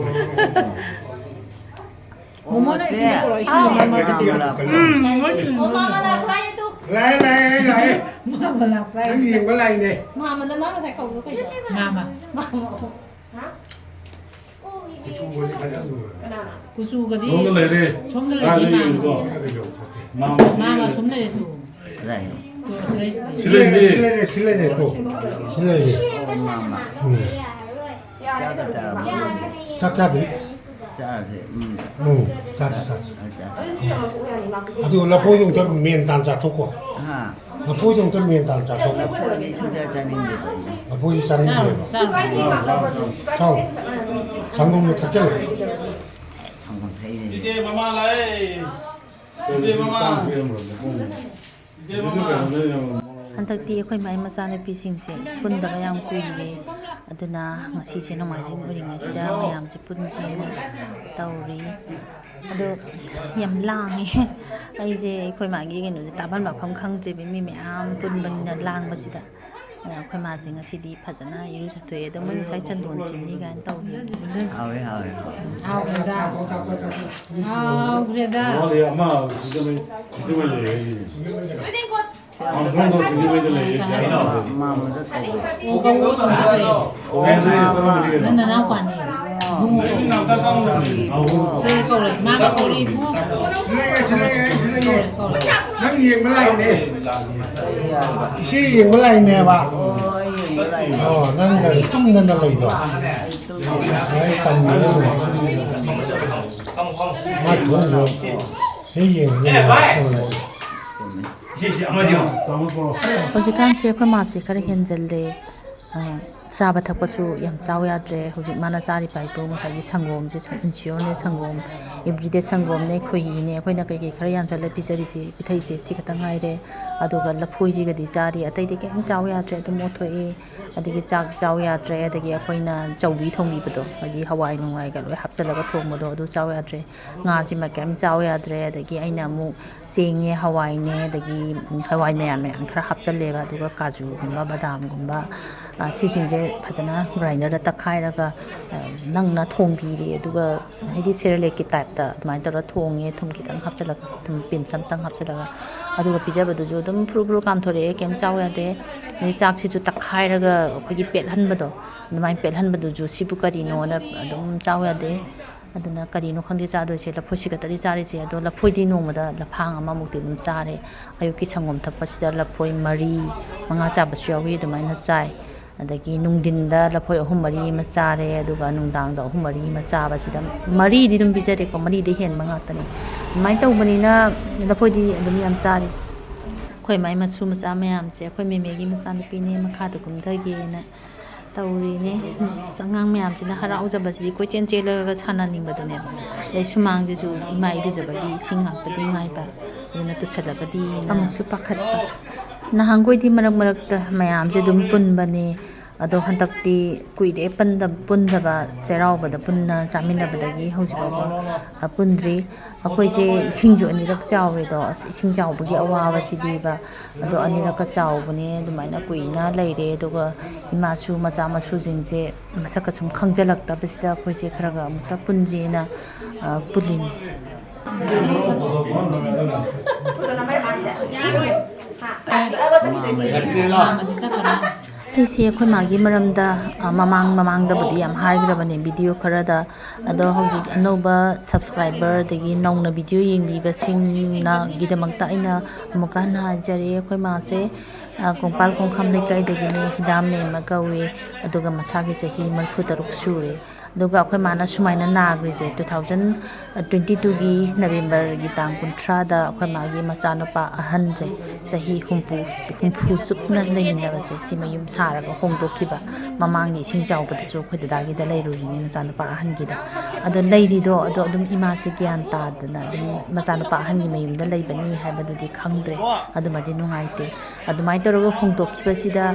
ꯃꯣꯃꯣꯅ ꯏꯁꯤꯡ ꯄꯨꯔꯛꯑꯣ, ꯏꯁꯤꯡ ꯑꯥ꯫ ꯂꯨꯝꯃꯟꯕ꯫ ꯃꯥꯃ ꯂꯥꯛꯄ꯭ꯔꯥ ꯍꯥꯏꯌꯦ ꯇꯨ? ꯂꯥꯛꯑꯦ, ꯂꯥꯛꯑꯦ, ꯂꯥꯛꯑꯦ꯫ ꯃꯥꯃ ꯂꯥꯛꯄ꯭ꯔꯥ ꯍꯥꯏꯌꯦ? ꯅꯪ ꯌꯦꯡꯕ ꯂꯥꯛꯏꯅꯦ꯫ ꯃꯥꯃꯗ ꯃꯥ ꯉꯁꯥꯏ ꯀꯧꯕꯗꯣ ꯀꯩꯅꯣ? ꯃꯥꯃ꯫ ꯃꯥꯃ꯫ ꯍꯥ? ꯀꯨꯆꯨꯒꯗꯤ ꯐꯖꯅ ꯂꯨꯔꯦ꯫ ꯀꯅꯥꯅ? ꯀꯨꯆꯨꯒꯗꯤ ꯁꯣꯝꯗ ꯂꯩꯔꯦ꯫ ꯁꯣꯝꯗ ꯂꯩꯔꯦ, ꯀꯥꯏꯗ ꯃꯥꯃ꯫ ꯌꯦꯡꯉꯤꯅꯣ? ꯁꯤꯗꯒ ꯌꯧꯄꯣꯠꯇꯦ꯫ ꯃꯥꯃ꯫ ꯃꯥꯃ ꯑꯁꯣꯝ ꯂꯩꯔꯦ ꯇꯨ꯫ ꯀꯗꯥꯏꯅꯣ? ꯇꯨ, ꯑꯁꯤ ꯂꯩꯔꯦ, ꯁꯤ ꯂꯩꯔꯦ꯫ ꯁꯤ ꯂꯩꯔꯦ, ꯁꯤ ꯂꯩꯔꯦ, ꯇꯨ꯫ ꯁꯤ ꯂꯩꯔꯦ꯫ ꯑꯣ, ꯃꯥꯃ꯫ ꯎꯝ꯫ ꯆꯥꯛꯀ ꯆꯥꯔꯕꯣ? ꯆꯥꯛ ꯆꯥꯗ꯭ꯔꯤ꯫ ꯆꯥꯔꯁꯦ꯫ ꯎꯝ꯫ ꯎꯝ, ꯆꯥꯁꯤ, ꯆꯥꯁꯤ꯫ ꯑ, ꯆꯥꯁꯤ꯫ ꯑꯗꯨ ꯂꯐꯣꯏꯗꯣ ꯑꯝꯇ ꯃꯦꯟ ꯇꯥꯅ ꯆꯥꯊꯣꯛꯀꯣ꯫ ꯍꯥ? ꯂꯐꯣꯏꯗꯣ ꯑꯝꯇ ꯃꯦꯟ ꯇꯥꯅ ꯆꯥꯊꯣꯛꯀꯣ꯫ ꯂꯐꯣꯏꯗꯤ ꯁꯨꯡꯆꯥ ꯆꯥꯅꯤꯡꯗꯦꯕ ꯑꯩꯗꯤ꯫ ꯂꯐꯣꯏꯗꯤ ꯆꯥꯅꯤꯡꯗꯦꯕ꯫ ꯆꯥꯔꯣ, ꯆꯥꯔꯣ꯫ ꯆꯥꯎ꯫ ꯁꯪꯒꯣꯝꯗꯣ ꯊꯛꯆꯜꯂꯨ꯫ ꯁꯪꯒꯣꯝ ꯊꯛꯏꯅꯦ꯫ ꯏꯆꯦ ꯃꯃꯥ ꯂꯥꯛꯑꯦ꯫ ꯏꯆꯦ ꯃꯃꯥ꯫ ꯏꯆꯦ ꯃꯃꯥ꯫ ꯍꯟꯗꯛꯇꯤ ꯑꯩꯈꯣꯏ ꯃꯥꯏ ꯃꯆꯥꯅꯨꯄꯤꯁꯤꯡꯁꯦ ꯄꯨꯟꯗꯕ ꯌꯥꯝ ꯀꯨꯏꯔꯦ꯫ ꯑꯗꯨꯅ ꯉꯁꯤꯁꯦ ꯅꯣꯡꯃꯥꯏꯖꯤꯡ ꯑꯣꯏꯔꯤꯉꯩꯁꯤꯗ ꯃꯌꯥꯝꯁꯦ ꯄꯨꯟꯁꯦꯅ ꯇꯧꯔꯤ꯫ ꯑꯗꯣ ꯌꯥꯝ ꯂꯥꯡꯉꯦ꯫ ꯑꯩꯁꯦ ꯑꯩꯈꯣꯏ ꯃꯥꯒꯤ ꯀꯩꯅꯣꯁꯦ ꯇꯥꯕꯝ ꯂꯥꯛꯐꯝ ꯈꯪꯗ꯭ꯔꯦꯕ, ꯃꯤ ꯃꯌꯥꯝ ꯄꯨꯟꯕꯅꯤꯅ ꯂꯥꯡꯕꯁꯤꯗ꯫ ꯑꯩꯈꯣꯏ ꯃꯥꯁꯦ ꯉꯁꯤꯗꯤ ꯐꯖꯅ ꯏꯔꯨꯖꯊꯣꯛꯑꯦ꯫ ꯑꯗꯣ ꯃꯣꯏ ꯉꯁꯥꯏ ꯆꯟꯗꯣꯟ ꯆꯤꯅꯤ ꯀꯥꯏꯅ ꯇꯧꯈꯤꯕꯅꯦ꯫ ꯍꯥꯎꯋꯦ, ꯍꯥꯎꯋꯦ, ꯍꯥꯎꯋꯦ꯫ ꯍꯥꯎꯈ꯭ꯔꯦꯗ꯫ ꯍꯥꯎꯈ꯭ꯔꯦꯗ꯫ ꯃꯥꯗꯤ ꯑꯃ ꯁꯤꯡꯖꯃꯩ, ꯁꯤꯡꯖꯃꯩ ꯂꯩꯔꯦ ꯍꯥꯏꯁꯤꯅꯦ꯫ ꯑꯥꯔꯝꯁꯇ꯭ꯔꯣꯡꯗꯣ ꯁꯤꯡꯖꯃꯩꯗ ꯂꯩꯔꯦ ꯍꯥꯏꯁꯤꯅꯦ꯫ ꯃꯥꯝꯃꯗ ꯀꯧꯋꯦ꯫ ꯑꯣ, ꯀꯧꯋꯣ, ꯁꯨꯝ ꯆꯠꯁꯦ꯫ ꯑꯣ, ꯍꯦꯟꯗ꯭ꯔꯤ ꯆꯠꯂꯝꯃꯗꯤ ꯀꯩꯅꯣ? ꯅꯪ ꯅꯅꯥꯎꯄꯥꯅꯤ꯫ ꯁꯦ ꯀꯧꯔꯦ, ꯃꯥꯒ ꯀꯧꯔꯦ, ꯏꯕꯨꯡꯉꯣ꯫ ꯁꯤ ꯂꯩꯌꯦ, ꯁꯤ ꯂꯩꯌꯦ, ꯁꯤ ꯂꯩꯌꯦ꯫ ꯅꯪ ꯌꯦꯡꯕ ꯂꯥꯛꯏꯅꯦ꯫ ꯏꯆꯦ ꯌꯦꯡꯕ ꯂꯥꯛꯏꯅꯦꯕ꯫ ꯑꯣ, ꯅꯪ ꯒꯥꯔꯤ ꯇꯨꯝꯗꯅ ꯂꯩꯗꯣ꯫ ꯑꯩ ꯇꯟꯕꯅ ꯃꯥ ꯊꯣꯡꯗꯣ ꯍꯦꯛ ꯌꯦꯡꯕꯅꯦ꯫ ꯍꯧꯖꯤꯛꯀꯥꯟꯁꯦ ꯑꯩꯈꯣꯏ ꯃꯥꯁꯦ ꯈꯔ ꯍꯦꯟꯖꯜꯂꯦ꯫ ꯑ, ꯆꯥꯕ ꯊꯛꯄꯁꯨ ꯌꯥꯝ ꯆꯥꯎ ꯌꯥꯗ꯭ꯔꯦ꯫ ꯍꯧꯖꯤꯛ ꯃꯥꯅ ꯆꯥꯔꯤꯕ ꯍꯥꯏꯕꯨ ꯉꯁꯥꯏꯒꯤ ꯁꯪꯒꯣꯝꯁꯦ, ꯏꯟꯁꯤꯌꯣꯔꯅꯦ, ꯁꯪꯒꯣꯝ, ꯑꯦꯕ꯭ꯔꯤꯗꯦ ꯁꯪꯒꯣꯝꯅꯦ, ꯈꯣꯏꯍꯤꯅꯦ, ꯑꯩꯈꯣꯏꯅ ꯀꯩꯀꯩ ꯈꯔ ꯌꯥꯟꯁꯤꯜꯂ ꯄꯤꯖꯔꯤꯁꯦ, ꯄꯤꯊꯛꯏꯁꯦ ꯁꯤ ꯈꯛꯇ ꯉꯥꯏꯔꯦ꯫ ꯑꯗꯨꯒ ꯂꯐꯣꯏꯁꯤꯒꯗꯤ ꯆꯥꯔꯤ, ꯑꯇꯩꯗꯤ ꯀꯩꯝ ꯆꯥꯎ ꯌꯥꯗ꯭ꯔꯦ, ꯑꯗꯨꯝ ꯑꯣꯠꯊꯣꯛꯏ꯫ ꯑꯗꯒꯤ ꯆꯥꯛ ꯆꯥꯎ ꯌꯥꯗ꯭ꯔꯦ꯫ ꯑꯗꯒꯤ ꯑꯩꯈꯣꯏꯅ ꯆꯧꯕꯤ ꯊꯣꯡꯕꯤꯕꯗꯣ, ꯍꯥꯏꯗꯤ ꯍꯋꯥꯏ ꯅꯨꯡꯋꯥꯏꯒ ꯂꯣꯏ ꯍꯥꯞꯆꯤꯜꯂꯒ ꯊꯣꯡꯕꯗꯣ, ꯑꯗꯨ ꯆꯥꯎ ꯌꯥꯗ꯭ꯔꯦ꯫ ꯉꯥꯁꯤꯃ ꯀꯩꯝ ꯆꯥꯎ ꯌꯥꯗ꯭ꯔꯦ꯫ ꯑꯗꯒꯤ ꯑꯩꯅ ꯑꯃꯨꯛ ꯆꯦꯡꯅꯦ, ꯍꯋꯥꯏꯅꯦ, ꯑꯗꯒꯤ ꯍꯋꯥꯏ ꯃꯌꯥꯟ ꯃꯌꯥꯟ ꯈꯔ ꯍꯥꯞꯆꯜꯂꯦꯕ꯫ ꯑꯗꯨꯒ ꯀꯥꯖꯨꯒꯨꯝꯕ, ꯕꯗꯥꯝꯒꯨꯝꯕ, ꯑ, ꯁꯤꯁꯤꯡꯁꯦ ꯐꯖꯅ ꯒ꯭ꯔꯥꯏꯟꯗꯔꯗ ꯇꯛꯈꯥꯏꯔꯒ, ꯑ, ꯅꯪꯅ ꯊꯣꯡꯕꯤꯔꯦ꯫ ꯑꯗꯨꯒ ꯍꯥꯏꯗꯤ ꯁꯦꯔꯦꯂꯦꯛꯀꯤ ꯇꯥꯏꯞꯇ ꯑꯗꯨꯃꯥꯏꯅ ꯇꯧꯔꯒ ꯊꯣꯡꯉꯦ, ꯊꯨꯝ ꯈꯤꯇꯪ ꯍꯥꯞꯆꯤꯜꯂꯒ, ꯊꯨꯝ ꯄꯤꯟꯁ ꯑꯃꯇꯪ ꯍꯥꯞꯆꯤꯜꯂꯒ꯫ ꯑꯗꯨꯒ ꯄꯤꯖꯕꯗꯨꯁꯨ ꯑꯗꯨꯝ ꯐꯨꯔꯨ ꯐꯨꯔꯨ ꯀꯥꯝꯊꯣꯔꯛꯑꯦ, ꯀꯩꯝ ꯆꯥꯎ ꯌꯥꯗꯦ꯫ ꯑꯗꯩ ꯆꯥꯛꯁꯤꯁꯨ ꯇꯛꯈꯥꯏꯔꯒ ꯑꯩꯈꯣꯏꯒꯤ ꯄꯦꯠꯍꯟꯕꯗꯣ, ꯑꯗꯨꯃꯥꯏꯅ ꯄꯦꯠꯍꯟꯕꯗꯨꯁꯨ ꯁꯤꯕꯨ ꯀꯔꯤꯅꯣꯅ ꯑꯗꯨꯝ ꯆꯥꯎ ꯌꯥꯗꯦ꯫ ꯑꯗꯨꯅ ꯀꯔꯤꯅꯣ ꯈꯪꯗꯦ ꯆꯥꯗꯣꯏꯁꯦ, ꯂꯐꯣꯏꯁꯤ ꯈꯛꯇꯗꯤ ꯆꯥꯔꯤꯁꯦ꯫ ꯑꯗꯣ ꯂꯐꯣꯏꯗꯤ ꯅꯣꯡꯃꯗ ꯂꯐꯥꯡ ꯑꯃꯃꯨꯛꯇꯤ ꯑꯗꯨꯝ ꯆꯥꯔꯦ꯫ ꯑꯌꯨꯛꯀꯤ ꯁꯪꯒꯣꯝ ꯊꯛꯄꯁꯤꯗ ꯂꯐꯣꯏ ꯃꯔꯤ, ꯃꯉꯥ ꯆꯥꯕꯁꯨ ꯌꯥꯎꯏ, ꯑꯗꯨꯃꯥꯏꯅ ꯆꯥꯏ꯫ ꯑꯗꯒꯤ ꯅꯨꯡꯊꯤꯟꯗ ꯂꯐꯣꯏ ꯑꯍꯨꯝ ꯃꯔꯤ ꯑꯃ ꯆꯥꯔꯦ, ꯑꯗꯨꯒ ꯅꯨꯡꯗꯥꯡꯗ ꯑꯍꯨꯝ ꯃꯔꯤ ꯑꯃ ꯆꯥꯕꯁꯤꯗ, ꯃꯔꯤꯗꯤ ꯑꯗꯨꯝ ꯄꯤꯖꯔꯦꯀꯣ, ꯃꯔꯤꯗꯩ ꯍꯦꯟꯕ ꯉꯥꯛꯇꯅꯦ꯫ ꯑꯗꯨꯃꯥꯏꯅ ꯇꯧꯕꯅꯤꯅ ꯂꯐꯣꯏꯗꯤ ꯑꯗꯨꯝ ꯌꯥꯝ ꯆꯥꯔꯤ꯫ ꯑꯩꯈꯣꯏ ꯃꯥꯏ ꯃꯁꯨ ꯃꯆꯥ ꯃꯌꯥꯝꯁꯦ, ꯑꯩꯈꯣꯏ ꯃꯦꯃꯦꯒꯤ ꯃꯆꯥꯅꯨꯄꯤꯅꯦ, ꯃꯈꯥꯗ ꯀꯨꯝꯊꯒꯦꯅ ꯇꯧꯔꯤꯅꯦ꯫ ꯑꯁ, ꯑꯉꯥꯡ ꯃꯌꯥꯝꯁꯤꯅ ꯍꯔꯥꯎꯖꯕꯁꯤꯗꯤ ꯀꯣꯏꯆꯦꯟ ꯆꯦꯜꯂꯒ ꯁꯥꯟꯅꯅꯤꯡꯕꯗꯨꯅꯦꯕ꯫ ꯑꯗꯩ ꯁꯨꯃꯥꯡꯁꯤꯁꯨ ꯏꯃꯥ ꯏꯔꯨꯖꯕꯒꯤ ꯏꯁꯤꯡ ꯉꯥꯛꯇꯗꯤ ꯉꯥꯏꯕ, ꯑꯗꯨꯅ ꯇꯨꯁꯜꯂꯒꯗꯤ ꯑꯃꯨꯛꯁꯨ ꯄꯥꯈꯠꯄ꯫ ꯅꯍꯥꯟꯈꯣꯏꯗꯤ ꯃꯔꯛ ꯃꯔꯛꯇ ꯃꯌꯥꯝꯁꯦ ꯑꯗꯨꯝ ꯄꯨꯟꯕꯅꯦ꯫ ꯑꯗꯣ ꯍꯟꯗꯛꯇꯤ ꯀꯨꯏꯔꯦ ꯄꯟꯗ-, ꯄꯨꯟꯗꯕ, ꯆꯩꯔꯥꯎꯕꯗ ꯄꯨꯟꯅ ꯆꯥꯃꯤꯟꯅꯕꯗꯒꯤ ꯍꯧꯖꯤꯛ ꯐꯥꯎꯕ, ꯑ, ꯄꯨꯟꯗ꯭ꯔꯤ꯫ ꯑꯩꯈꯣꯏꯁꯦ ꯏꯁꯤꯡꯁꯨ ꯑꯅꯤꯔꯛ ꯆꯥꯎꯔꯦꯗꯣ꯫ ꯑꯁ, ꯏꯁꯤꯡ ꯆꯥꯎꯕꯒꯤ ꯑꯋꯥꯕꯁꯤꯗꯤꯕ꯫ ꯑꯗꯣ ꯑꯅꯤꯔꯛꯀ ꯆꯥꯎꯕꯅꯦ, ꯑꯗꯨꯃꯥꯏꯅ ꯀꯨꯏꯅ ꯂꯩꯔꯦ꯫ ꯑꯗꯨꯒ ꯏꯃꯥꯁꯨ ꯃꯆꯥ ꯃꯁꯨꯁꯤꯡꯁꯦ ꯃꯁꯛꯀ ꯁꯨꯝ ꯈꯪꯖꯤꯜꯂꯛꯇꯕꯁꯤꯗ ꯑꯩꯈꯣꯏꯁꯦ ꯈꯔ ꯈꯔ ꯑꯃꯨꯛꯇ ꯄꯨꯟꯁꯦꯅ, ꯑ, ꯄꯨꯜꯂꯤꯅꯤ꯫ ꯑꯩꯁꯦ ꯑꯩꯈꯣꯏ ꯃꯥꯒꯤ ꯃꯔꯝꯗ, ꯑ, ꯃꯃꯥꯡ ꯃꯃꯥꯡꯗꯕꯨꯗꯤ ꯌꯥꯝ ꯍꯥꯏꯈ꯭ꯔꯕꯅꯦ ꯚꯤꯗꯤꯑꯣ ꯈꯔꯗ꯫ ꯑꯗꯣ ꯍꯧꯖꯤꯛ ꯑꯅꯧꯕ ꯁꯕꯁꯀ꯭ꯔꯥꯏꯕꯔ ꯑꯗꯒꯤ ꯅꯧꯅ ꯚꯤꯗꯤꯑꯣ ꯌꯦꯡꯕꯤꯕꯁꯤꯡꯅꯒꯤꯗꯃꯛꯇ ꯑꯩꯅ ꯑꯃꯨꯛꯀ ꯍꯟꯅ ꯍꯥꯏꯖꯔꯤ, ꯑꯩꯈꯣꯏ ꯃꯥꯁꯦ, ꯑ, ꯀꯣꯡꯄꯥꯜ ꯀꯣꯡꯈꯥꯝ ꯂꯩꯀꯥꯏꯗꯒꯤꯅꯦ, ꯍꯤꯗꯥꯝ ꯃꯦꯝꯃ ꯀꯧꯏ꯫ ꯑꯗꯨꯒ ꯃꯁꯥꯒꯤ ꯆꯍꯤ ꯃꯔꯤꯐꯨ ꯇꯔꯨꯛ ꯁꯨꯔꯦ꯫ ꯑꯗꯨꯒ ꯑꯩꯈꯣꯏ ꯃꯥꯅ ꯁꯨꯃꯥꯏꯅ ꯅꯥꯈ꯭ꯔꯤꯁꯦ, two thousand twenty twoꯒꯤ ꯅꯕꯦꯝꯕꯔꯒꯤ ꯇꯥꯡ ꯀꯨꯟꯊ꯭ꯔꯥꯗ ꯑꯩꯈꯣꯏ ꯃꯥꯒꯤ ꯃꯆꯥꯅꯨꯄꯥ ꯑꯍꯟꯁꯦ, ꯆꯍꯤ ꯍꯨꯝꯐꯨ, ꯍꯨꯝꯐꯨ ꯆꯨꯞꯅ ꯂꯩꯃꯤꯟꯅꯕꯁꯦ, ꯁꯤ ꯃꯌꯨꯝ ꯁꯥꯔꯒ ꯍꯣꯡꯗꯣꯛꯈꯤꯕ꯫ ꯃꯃꯥꯡꯒꯤ ꯏꯁꯤꯡ ꯆꯥꯎꯕꯗꯁꯨ ꯑꯩꯈꯣꯏ ꯗꯗꯥꯒꯤꯗ ꯂꯩꯔꯨꯔꯤꯅꯤ, ꯃꯆꯥꯅꯨꯄꯥ ꯑꯍꯟꯒꯤꯗ꯫ ꯑꯗꯣ ꯂꯩꯔꯤꯗꯣ, ꯑꯗꯣ ꯑꯗꯨꯝ ꯏꯃꯥꯁꯦ ꯒ꯭ꯌꯥꯟ ꯇꯥꯗꯅ ꯑꯗꯨꯝ ꯃꯆꯥꯅꯨꯄꯥ ꯑꯍꯟꯒꯤ ꯃꯌꯨꯝꯗ ꯂꯩꯕꯅꯤ ꯍꯥꯏꯕꯗꯨꯗꯤ ꯈꯪꯗ꯭ꯔꯦ꯫ ꯑꯗꯨꯃꯗꯤ ꯅꯨꯡꯉꯥꯏꯇꯦ꯫ ꯑꯗꯨꯃꯥꯏꯅ ꯇꯧꯔꯒ ꯍꯣꯡꯗꯣꯛꯈꯤꯕꯁꯤꯗ,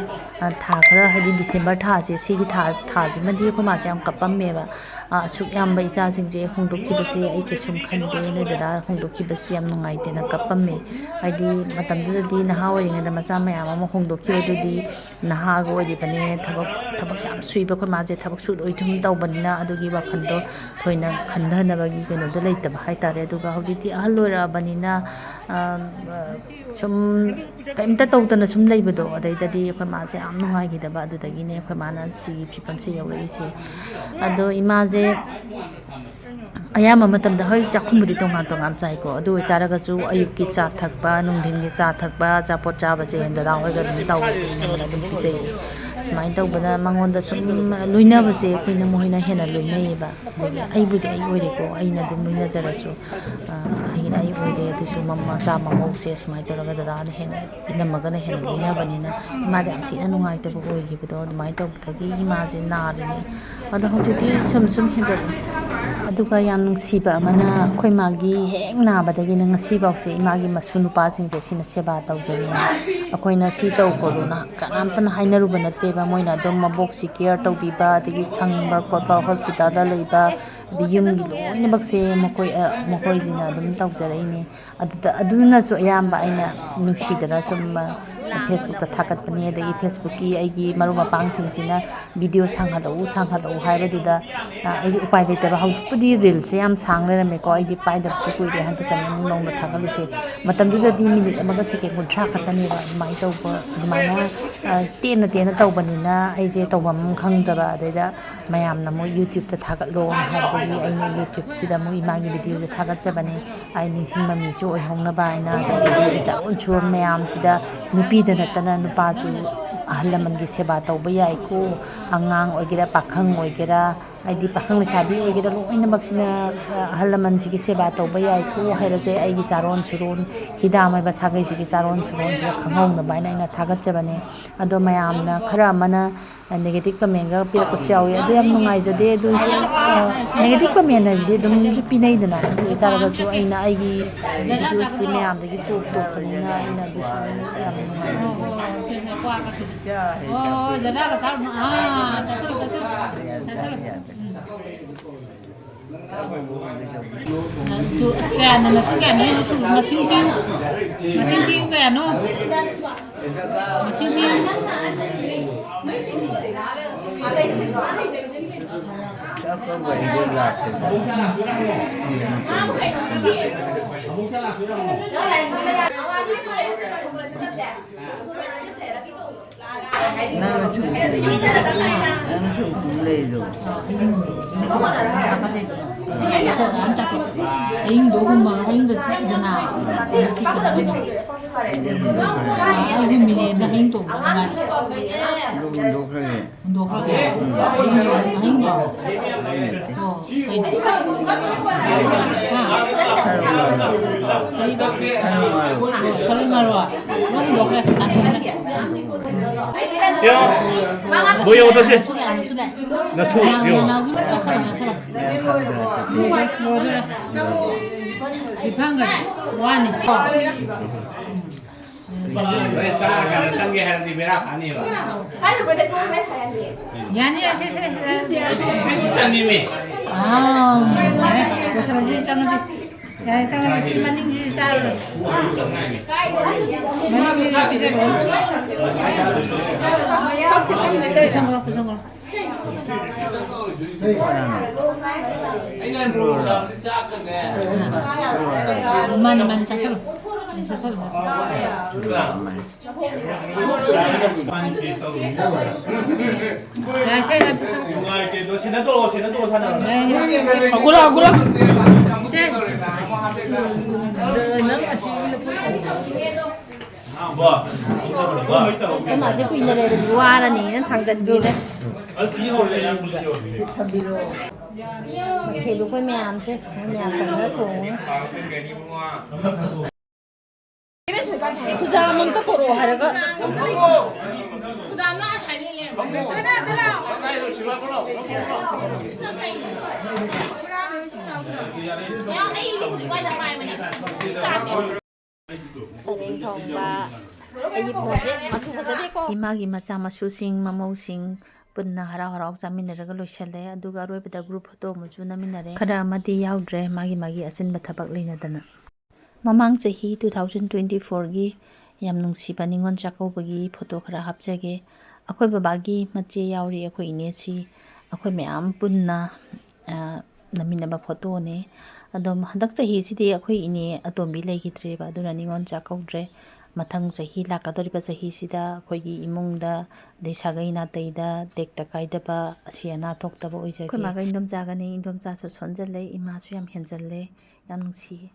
ꯑ, ꯊꯥ ꯈꯔ, ꯍꯥꯏꯗꯤ ꯗꯤꯁꯦꯝꯕꯔ ꯊꯥꯁꯦ, ꯁꯤꯒꯤ ꯊꯥ, ꯊꯥꯁꯤꯃꯗꯤ ꯑꯩꯈꯣꯏ ꯃꯥꯁꯦ ꯌꯥꯝ ꯀꯞꯄꯝꯃꯦꯕ꯫ ꯑ, ꯑꯁꯨꯛ ꯌꯥꯝꯕ ꯏꯆꯥꯁꯤꯡꯁꯦ ꯍꯣꯡꯗꯣꯛꯈꯤꯕꯁꯦ ꯑꯩ ꯀꯩꯁꯨꯝ ꯈꯟꯗꯦ, ꯅꯣꯏ ꯗꯗꯥ ꯍꯣꯡꯗꯣꯛꯈꯤꯕꯁꯤꯗꯤ ꯌꯥꯝ ꯅꯨꯡꯉꯥꯏꯇꯦꯅ ꯀꯞꯄꯝꯃꯦ꯫ ꯍꯥꯏꯗꯤ ꯃꯇꯝꯗꯨꯗꯗꯤ ꯅꯍꯥ ꯑꯣꯏꯔꯤꯉꯩꯗ ꯃꯆꯥ ꯃꯌꯥꯝ ꯑꯃ ꯍꯣꯡꯗꯣꯛꯈꯤꯕꯗꯨꯗꯤ ꯅꯍꯥꯒ ꯑꯣꯏꯔꯤꯕꯅꯦ, ꯊꯕꯛ, ꯊꯕꯛꯁꯦ ꯌꯥꯝ ꯁꯨꯏꯕ ꯑꯩꯈꯣꯏ ꯃꯥꯁꯦ, ꯊꯕꯛ ꯁꯨꯗꯣꯏ ꯑꯗꯨꯝ ꯇꯧꯕꯅꯤꯅ ꯑꯗꯨꯒꯤ ꯋꯥꯈꯜꯗꯣ ꯊꯣꯏꯅ ꯈꯟꯊꯅꯕꯒꯤ ꯀꯩꯅꯣꯗꯣ ꯂꯩꯇꯕ ꯍꯥꯏꯇꯥꯔꯦ꯫ ꯑꯗꯨꯒ ꯍꯧꯖꯤꯛꯇꯤ ꯑꯍꯜ ꯑꯣꯏꯔꯛꯑꯕꯅꯤꯅ, ꯑ, ꯁꯨꯝ ꯀꯩꯝꯇ ꯇꯧꯗꯅ ꯁꯨꯝ ꯂꯩꯕꯗꯣ, ꯑꯗꯩꯗꯗꯤ ꯑꯩꯈꯣꯏ ꯃꯥꯁꯦ ꯌꯥꯝ ꯅꯨꯡꯉꯥꯏꯈꯤꯗꯕ, ꯑꯗꯨꯗꯒꯤꯅꯦ ꯑꯩꯈꯣꯏ ꯃꯥꯅ ꯁꯤꯒꯤ ꯐꯤꯕꯝꯁꯦ ꯌꯧꯔꯛꯏꯁꯦ꯫ ꯑꯗꯣ ꯏꯃꯥꯁꯦ ꯑꯌꯥꯝꯕ ꯃꯇꯝꯗ, ꯍꯣꯏ, ꯆꯥꯛꯈꯨꯝꯕꯨꯗꯤ ꯇꯣꯉꯥꯟ ꯇꯣꯉꯥꯟ ꯆꯥꯏꯀꯣ, ꯑꯗꯨ ꯑꯣꯏꯇꯥꯔꯒꯁꯨ ꯑꯌꯨꯛꯀꯤ ꯆꯥ ꯊꯛꯄ, ꯅꯨꯡꯊꯤꯟꯒꯤ ꯆꯥ ꯊꯛꯄ, ꯑꯆꯥꯄꯣꯠ ꯆꯥꯕꯁꯦ ꯗꯗꯥ ꯍꯣꯏꯒ ꯑꯗꯨꯝ ꯇꯧꯋꯦ, ꯑꯩꯅ ꯑꯗꯨꯝ ꯄꯤꯖꯩꯌꯦ꯫ ꯁꯨꯃꯥꯏꯅ ꯇꯧꯕꯗ ꯃꯉꯣꯟꯗ ꯁꯨꯝ ꯂꯣꯏꯅꯕꯁꯦ ꯑꯩꯈꯣꯏꯅ ꯃꯈꯣꯏꯅ ꯍꯦꯟꯅ ꯂꯣꯏꯅꯩꯌꯦꯕ꯫ ꯑꯗꯒꯤ ꯑꯩꯕꯨꯗꯤ ꯑꯩ ꯑꯣꯏꯔꯦꯀꯣ, ꯑꯩꯅ ꯑꯗꯨꯝ ꯂꯣꯏꯅꯖꯔꯁꯨ, ꯑ, ꯑꯩꯅ ꯑꯩ ꯑꯣꯏꯔꯦ꯫ ꯑꯗꯨꯁꯨ ꯃꯃꯥ ꯃꯆꯥ ꯃꯃꯧꯁꯦ ꯁꯨꯃꯥꯏꯅ ꯇꯧꯔꯒ ꯗꯗꯥꯅ ꯍꯦꯟꯅ, ꯏꯅꯝꯃꯒꯅ ꯍꯦꯟꯅ ꯂꯣꯏꯅꯕꯅꯤꯅ ꯏꯃꯥꯗ ꯌꯥꯝ ꯊꯤꯅ ꯅꯨꯡꯉꯥꯏꯇꯕ ꯑꯣꯏꯈꯤꯕꯗꯣ, ꯑꯗꯨꯃꯥꯏꯅ ꯇꯧꯕꯗꯒꯤ ꯏꯃꯥꯁꯦ ꯅꯥꯔꯤꯅꯤ꯫ ꯑꯗꯣ ꯍꯧꯖꯤꯛꯇꯤ ꯁꯨꯝ ꯁꯨꯝ ꯍꯦꯟꯖꯜꯂꯦ꯫ ꯑꯗꯨꯒ ꯌꯥꯝ ꯅꯨꯡꯁꯤꯕ ꯑꯃꯅ, ꯑꯩꯈꯣꯏ ꯃꯥꯒꯤ ꯍꯦꯛ ꯅꯥꯕꯗꯒꯤꯅ ꯉꯁꯤꯐꯥꯎꯁꯦ ꯏꯃꯥꯒꯤ ꯃꯁꯨ ꯅꯨꯄꯥꯁꯤꯡꯁꯦ ꯁꯤꯅ ꯁꯦꯕꯥ ꯇꯧꯖꯔꯤꯅꯤ꯫ ꯑꯩꯈꯣꯏꯅ ꯁꯤ ꯇꯧ ꯈꯣꯠꯂꯨꯅ ꯀꯅꯥꯝꯇꯅ ꯍꯥꯏꯅꯔꯨꯕ ꯅꯠꯇꯦꯕ꯫ ꯃꯣꯏꯅ ꯑꯗꯨꯝ ꯃꯕꯣꯛꯁꯤ ꯀꯤꯌꯔ ꯇꯧꯕꯤꯕ, ꯑꯗꯒꯤ ꯁꯪꯕ ꯈꯣꯠꯄ, ꯍꯣꯁꯄꯤꯇꯥꯜꯗ ꯂꯩꯕ, ꯑꯗꯩ ꯌꯨꯝꯒꯤ ꯂꯣꯏꯅꯃꯛꯁꯦ ꯃꯈꯣꯏ, ꯑ, ꯃꯈꯣꯏꯁꯤꯅ ꯑꯗꯨꯝ ꯇꯧꯖꯔꯛꯏꯅꯤ꯫ ꯑꯗꯨꯗ, ꯑꯗꯨꯅꯁꯨ ꯑꯌꯥꯝꯕ ꯑꯩꯅ ꯅꯨꯡꯁꯤꯗꯅ ꯁꯨꯝ, ꯑ, ꯐꯦꯁꯕꯨꯛꯇ ꯊꯥꯒꯠꯄꯅꯤ꯫ ꯑꯗꯒꯤ ꯐꯦꯁꯕꯨꯛꯀꯤ ꯑꯩꯒꯤ ꯃꯔꯨꯞ ꯃꯄꯥꯡꯁꯤꯡꯁꯤꯅ ꯚꯤꯗꯤꯑꯣ ꯁꯥꯡꯍꯜꯂꯛꯎ, ꯁꯥꯡꯍꯜꯂꯛꯎ ꯍꯥꯏꯕꯗꯨꯗ, ꯑ, ꯑꯩꯁꯦ ꯎꯄꯥꯏ ꯂꯩꯇꯕ꯫ ꯍꯧꯖꯤꯛꯄꯨꯗꯤ ꯔꯤꯜꯁꯦ ꯌꯥꯝ ꯁꯥꯡ ꯂꯩꯔꯝꯃꯦꯀꯣ, ꯑꯩꯗꯤ ꯄꯥꯏꯗꯕꯁꯨ ꯀꯨꯏꯔꯦ, ꯍꯟꯗꯛꯇꯅꯦ ꯑꯃꯨꯛ ꯅꯧꯅ ꯊꯥꯒꯠꯂꯤꯁꯦ꯫ ꯃꯇꯝꯗꯨꯗꯗꯤ ꯃꯤꯅꯤꯠ ꯑꯃꯒ ꯁꯦꯀꯦꯟ ꯀꯨꯟꯊ꯭ꯔꯥ ꯈꯛꯇꯅꯦꯕ꯫ ꯑꯗꯨꯃꯥꯏꯅ ꯇꯧꯕ, ꯑꯗꯨꯃꯥꯏꯅ, ꯑ, ꯇꯦꯟꯅ ꯇꯦꯟꯅ ꯇꯧꯕꯅꯤꯅ ꯑꯩꯁꯦ ꯇꯧꯐꯝ ꯈꯪꯗꯕ꯫ ꯑꯗꯩꯗ ꯃꯌꯥꯝꯅ ꯑꯃꯨꯛ ꯌꯨꯇ꯭ꯌꯨꯕꯇ ꯊꯥꯒꯠꯂꯣ ꯍꯥꯏꯕꯗꯒꯤ ꯑꯩꯅ ꯌꯨꯇ꯭ꯌꯨꯕꯁꯤꯗ ꯑꯃꯨꯛ ꯏꯃꯥꯒꯤ ꯚꯤꯗꯤꯑꯣꯁꯦ ꯊꯥꯒꯠꯆꯕꯅꯤ꯫ ꯑꯩ ꯅꯤꯡꯁꯤꯡꯕ ꯃꯤꯁꯨ ꯑꯣꯏꯍꯧꯅꯕ ꯍꯥꯏꯅ꯫ ꯑꯗꯒꯤ ꯑꯩꯒꯤ ꯆꯥꯔꯣꯟ ꯁꯨꯔꯣꯟ ꯃꯌꯥꯝꯁꯤꯗ ꯅꯨꯄꯤꯗ ꯅꯠꯇꯅ ꯅꯨꯄꯥꯁꯨ ꯑꯍꯜ ꯂꯃꯟꯒꯤ ꯁꯦꯕꯥ ꯇꯧꯕ ꯌꯥꯏꯀꯣ, ꯑꯉꯥꯡ ꯑꯣꯏꯒꯦꯔꯥ, ꯄꯥꯈꯪ ꯑꯣꯏꯒꯦꯔꯥ, ꯍꯥꯏꯗꯤ ꯄꯥꯈꯪ ꯂꯩꯁꯥꯕꯤ ꯑꯣꯏꯒꯦꯔꯥ, ꯂꯣꯏꯅꯃꯛꯁꯤꯅ, ꯑ, ꯑꯍꯜ ꯂꯃꯟꯁꯤꯒꯤ ꯁꯦꯕꯥ ꯇꯧꯕ ꯌꯥꯏꯀꯣ ꯍꯥꯏꯕꯁꯦ ꯑꯩꯒꯤ ꯆꯥꯔꯣꯟ ꯁꯨꯔꯣꯟ, ꯍꯤꯗꯥꯝ ꯍꯥꯏꯕ ꯁꯥꯒꯩꯁꯤꯒꯤ ꯆꯥꯔꯣꯟ ꯁꯨꯔꯣꯟꯁꯤꯗ ꯈꯪꯍꯧꯅꯕ ꯍꯥꯏꯅ ꯑꯩꯅ ꯊꯥꯒꯠꯆꯕꯅꯦ꯫ ꯑꯗꯣ ꯃꯌꯥꯝꯅ ꯈꯔ ꯑꯃꯅ ꯅꯦꯒꯦꯇꯤꯚ ꯀꯃꯦꯟꯒ ꯄꯤꯔꯛꯄꯁꯨ ꯌꯥꯎꯋꯤ꯫ ꯑꯗꯨ ꯌꯥꯝ ꯅꯨꯡꯉꯥꯏꯖꯗꯦ꯫ ꯑꯗꯨ ꯑꯣꯏꯁꯨ, ꯑ, ꯅꯦꯒꯦꯇꯤꯚ ꯀꯃꯦꯟ ꯍꯥꯏꯁꯤꯗꯤ ꯑꯗꯨꯝꯁꯨ ꯄꯤꯅꯩꯗꯅ꯫ ꯑꯗꯨ ꯑꯣꯏꯇꯥꯔꯒꯁꯨ ꯑꯩꯅ ꯑꯩꯒꯤ ꯚꯤꯗꯤꯑꯣꯁꯤꯗꯤ ꯃꯌꯥꯝꯗꯒꯤ ꯇꯣꯞ ꯇꯣꯞꯄꯅꯤꯅ ꯑꯩꯅ ꯑꯗꯨꯁꯨ ꯌꯥꯝ ꯅꯨꯡꯉꯥꯏꯖꯗꯦ꯫ ꯍꯣꯏ, ꯍꯣꯏ, ꯖꯅꯥꯒ ꯆꯥꯔꯨꯅꯨ꯫ ꯑꯥ, ꯆꯥꯁꯤꯜꯂꯨ, ꯆꯥꯁꯤꯜꯂꯨ, ꯆꯥꯁꯤꯜꯂꯨ꯫ ꯎꯝ꯫ ꯑꯗꯨ, ꯑꯁ, ꯀꯌꯥꯅꯣ, ꯃꯁꯤꯡ ꯀꯌꯥꯅꯣ? ꯃꯁꯤꯡ ꯊꯤꯌꯨ꯫ ꯃꯁꯤꯡ ꯊꯤꯌꯨ, ꯀꯌꯥꯅꯣ? ꯃꯁꯤꯡ ꯊꯤꯌꯨ꯫ ꯅꯪꯅ ꯁꯨꯝ, ꯅꯪꯅ ꯁꯨꯝ ꯁꯨꯝ ꯂꯩꯗꯣ꯫ ꯑꯍꯤꯡꯗꯣ ꯍꯨꯝꯃꯒ ꯍꯌꯤꯡꯗ ꯆꯤꯛꯏꯗꯅ, ꯑꯗꯨ ꯆꯤꯛꯇꯅꯕ꯫ ꯑꯩꯗꯤ ꯃꯤꯔꯦꯟꯗ ꯍꯌꯤꯡ ꯇꯣꯡꯕ ꯅꯨꯡꯉꯥꯏ꯫ ꯑꯗꯨ ꯍꯨꯟꯗꯣꯛꯈ꯭ꯔꯒꯦ꯫ ꯍꯨꯟꯗꯣꯛꯈ꯭ꯔꯒꯦ꯫ ꯍꯌꯤꯡꯗꯣ, ꯍꯌꯤꯡꯗꯣ꯫ ꯑꯣ꯫ ꯀꯩꯅꯣ? ꯍꯥ? ꯀꯔꯤ? ꯊꯔꯣꯏ ꯃꯔꯨ? ꯅꯪ ꯂꯣꯏꯈ꯭ꯔꯦ꯫ ꯌꯥ, ꯂꯣꯏ ꯌꯧꯗꯣꯏꯁꯦ꯫ ꯅꯁꯨ ꯌꯥ, ꯅꯁꯨ ꯌꯥ꯫ ꯅꯁꯨ ꯌꯧ꯫ ꯅꯅꯥꯎꯒꯤ ꯆꯥꯁꯜꯂꯣ, ꯆꯥꯁꯜꯂꯣ꯫ ꯂꯣꯏꯗꯣꯔꯦ꯫ ꯏꯐꯥꯡꯒ ꯋꯥꯅꯤ꯫ ꯍꯣꯔꯦꯟ ꯆꯥꯔꯀꯥꯟꯗ ꯆꯪꯒꯦ ꯍꯥꯏꯔꯗꯤ ꯕꯦꯔꯥ ꯀꯥꯅꯤꯕ꯫ ꯌꯥꯅꯤ, ꯁꯦ, ꯁꯦ, ꯁꯦ꯫ ꯁꯤ, ꯁꯤ, ꯁꯤ ꯆꯟꯅꯤꯃꯤ꯫ ꯑꯥ, ꯌꯥꯔꯦ꯫ ꯂꯣꯏꯁꯜꯂꯁꯤ, ꯆꯪꯉꯁꯤ꯫ ꯌꯥꯔꯦ, ꯆꯪꯉꯁꯤ꯫ ꯁꯤ ꯃꯅꯤꯡꯁꯤ ꯆꯥꯔꯨꯔꯣ꯫ ꯃꯅꯤꯡꯁꯤ ꯄꯤꯖꯔꯣ꯫ ꯄꯨꯁꯟꯈ꯭ꯔꯣ, ꯄꯨꯁꯟꯈ꯭ꯔꯣ꯫ ꯃꯥꯅꯤ, ꯃꯥꯅꯤ, ꯆꯥꯁꯜꯂꯣ꯫ ꯆꯥꯁꯜꯂꯣ, ꯆꯥꯁꯜꯂꯣ꯫ ꯌꯥꯔꯦ, ꯁꯦ, ꯌꯥꯔꯦ, ꯄꯨꯁꯜꯂꯣ꯫ ꯅꯨꯡꯉꯥꯏꯇꯦ꯫ ꯑꯗꯣ ꯁꯦꯟꯅ ꯇꯣꯛꯑꯣ, ꯁꯦꯟꯅ ꯇꯣꯛꯑꯣ, ꯁꯥꯟꯅꯔꯣ꯫ ꯌꯥꯔꯦ, ꯌꯥꯔꯦ꯫ ꯁꯦ꯫ ꯑꯩꯈꯣꯏ ꯃꯥꯁꯦ ꯀꯨꯏꯅ ꯂꯩꯔꯗꯤ ꯋꯥꯔꯅꯤꯅ ꯊꯥꯡꯖꯟꯕꯤꯔꯦ꯫ ꯃꯊꯦꯜꯗꯣ ꯑꯩꯈꯣꯏ ꯃꯌꯥꯝꯁꯦ, ꯃꯣꯏ ꯃꯌꯥꯝ ꯆꯪꯉꯒ ꯊꯣꯡꯉꯦ꯫ ꯈꯨꯖꯥꯝ ꯑꯝꯇ ꯄꯣꯔꯛꯑꯣ ꯍꯥꯏꯔꯒ꯫ ꯁꯔꯦꯡ ꯊꯣꯡꯕ꯫ ꯑꯩꯒꯤ ꯐꯣꯟꯁꯦ ꯃꯆꯨ ꯐꯖꯗꯦꯀꯣ꯫ ꯏꯃꯥꯒꯤ ꯃꯆꯥ ꯃꯁꯨꯁꯤꯡ, ꯃꯃꯧꯁꯤꯡ ꯄꯨꯟꯅ ꯍꯔꯥꯎ ꯍꯔꯥꯎ ꯆꯥꯃꯤꯟꯅꯔꯒ ꯂꯣꯏꯁꯜꯂꯦ꯫ ꯑꯗꯨꯒ ꯑꯔꯣꯏꯕꯗ group photo ꯑꯃꯁꯨ ꯅꯝꯃꯤꯟꯅꯔꯦ꯫ ꯈꯔ ꯑꯃꯗꯤ ꯌꯥꯎꯗ꯭ꯔꯦ, ꯃꯥꯒꯤ ꯃꯥꯒꯤ ꯑꯆꯤꯟꯕ ꯊꯕꯛ ꯂꯩꯅꯗꯅ꯫ ꯃꯃꯥꯡ ꯆꯍꯤ two thousand twenty fourꯒꯤ ꯌꯥꯝ ꯅꯨꯡꯁꯤꯕ ꯅꯤꯉꯣꯜ ꯆꯥꯛꯀꯧꯕꯒꯤ photo ꯈꯔ ꯍꯥꯞꯆꯒꯦ꯫ ꯑꯩꯈꯣꯏ ꯕꯕꯥꯒꯤ ꯃꯆꯦ ꯌꯥꯎꯔꯤ, ꯑꯩꯈꯣꯏ ꯏꯅꯦꯁꯤ꯫ ꯑꯩꯈꯣꯏ ꯃꯌꯥꯝ ꯄꯨꯟꯅ, ꯑ, ꯅꯝꯃꯤꯟꯅꯕ photoꯅꯦ꯫ ꯑꯗꯣ ꯍꯟꯗꯛ ꯆꯍꯤꯁꯤꯗꯤ ꯑꯩꯈꯣꯏ ꯏꯅꯦ ꯑꯇꯣꯝꯕꯤ ꯂꯩꯈꯤꯗ꯭ꯔꯦꯕ, ꯑꯗꯨꯅ ꯅꯤꯉꯣꯜ ꯆꯥꯛꯀꯧꯗ꯭ꯔꯦ꯫ ꯃꯊꯪ ꯆꯍꯤ, ꯂꯥꯛꯀꯗꯧꯔꯤꯕ ꯆꯍꯤꯁꯤꯗ ꯑꯩꯈꯣꯏꯒꯤ ꯏꯃꯨꯡꯗ, ꯑꯗꯩ ꯁꯥꯒꯩ ꯅꯥꯇꯩꯗ ꯇꯦꯛꯇ ꯀꯥꯏꯗꯕ, ꯑꯁꯤ ꯑꯅꯥ ꯊꯣꯛꯇꯕ ꯑꯣꯏꯖꯒꯦ꯫ ꯑꯩꯈꯣꯏ ꯃꯥꯒ ꯏꯟꯗꯣꯝꯆꯥꯒꯅꯤ, ꯏꯟꯗꯣꯝꯆꯥꯁꯨ ꯁꯣꯟꯖꯜꯂꯦ, ꯏꯃꯥꯁꯨ ꯌꯥꯝ ꯍꯦꯟꯖꯜꯂꯦ, ꯌꯥꯝ ꯅꯨꯡꯁꯤꯌꯦ꯫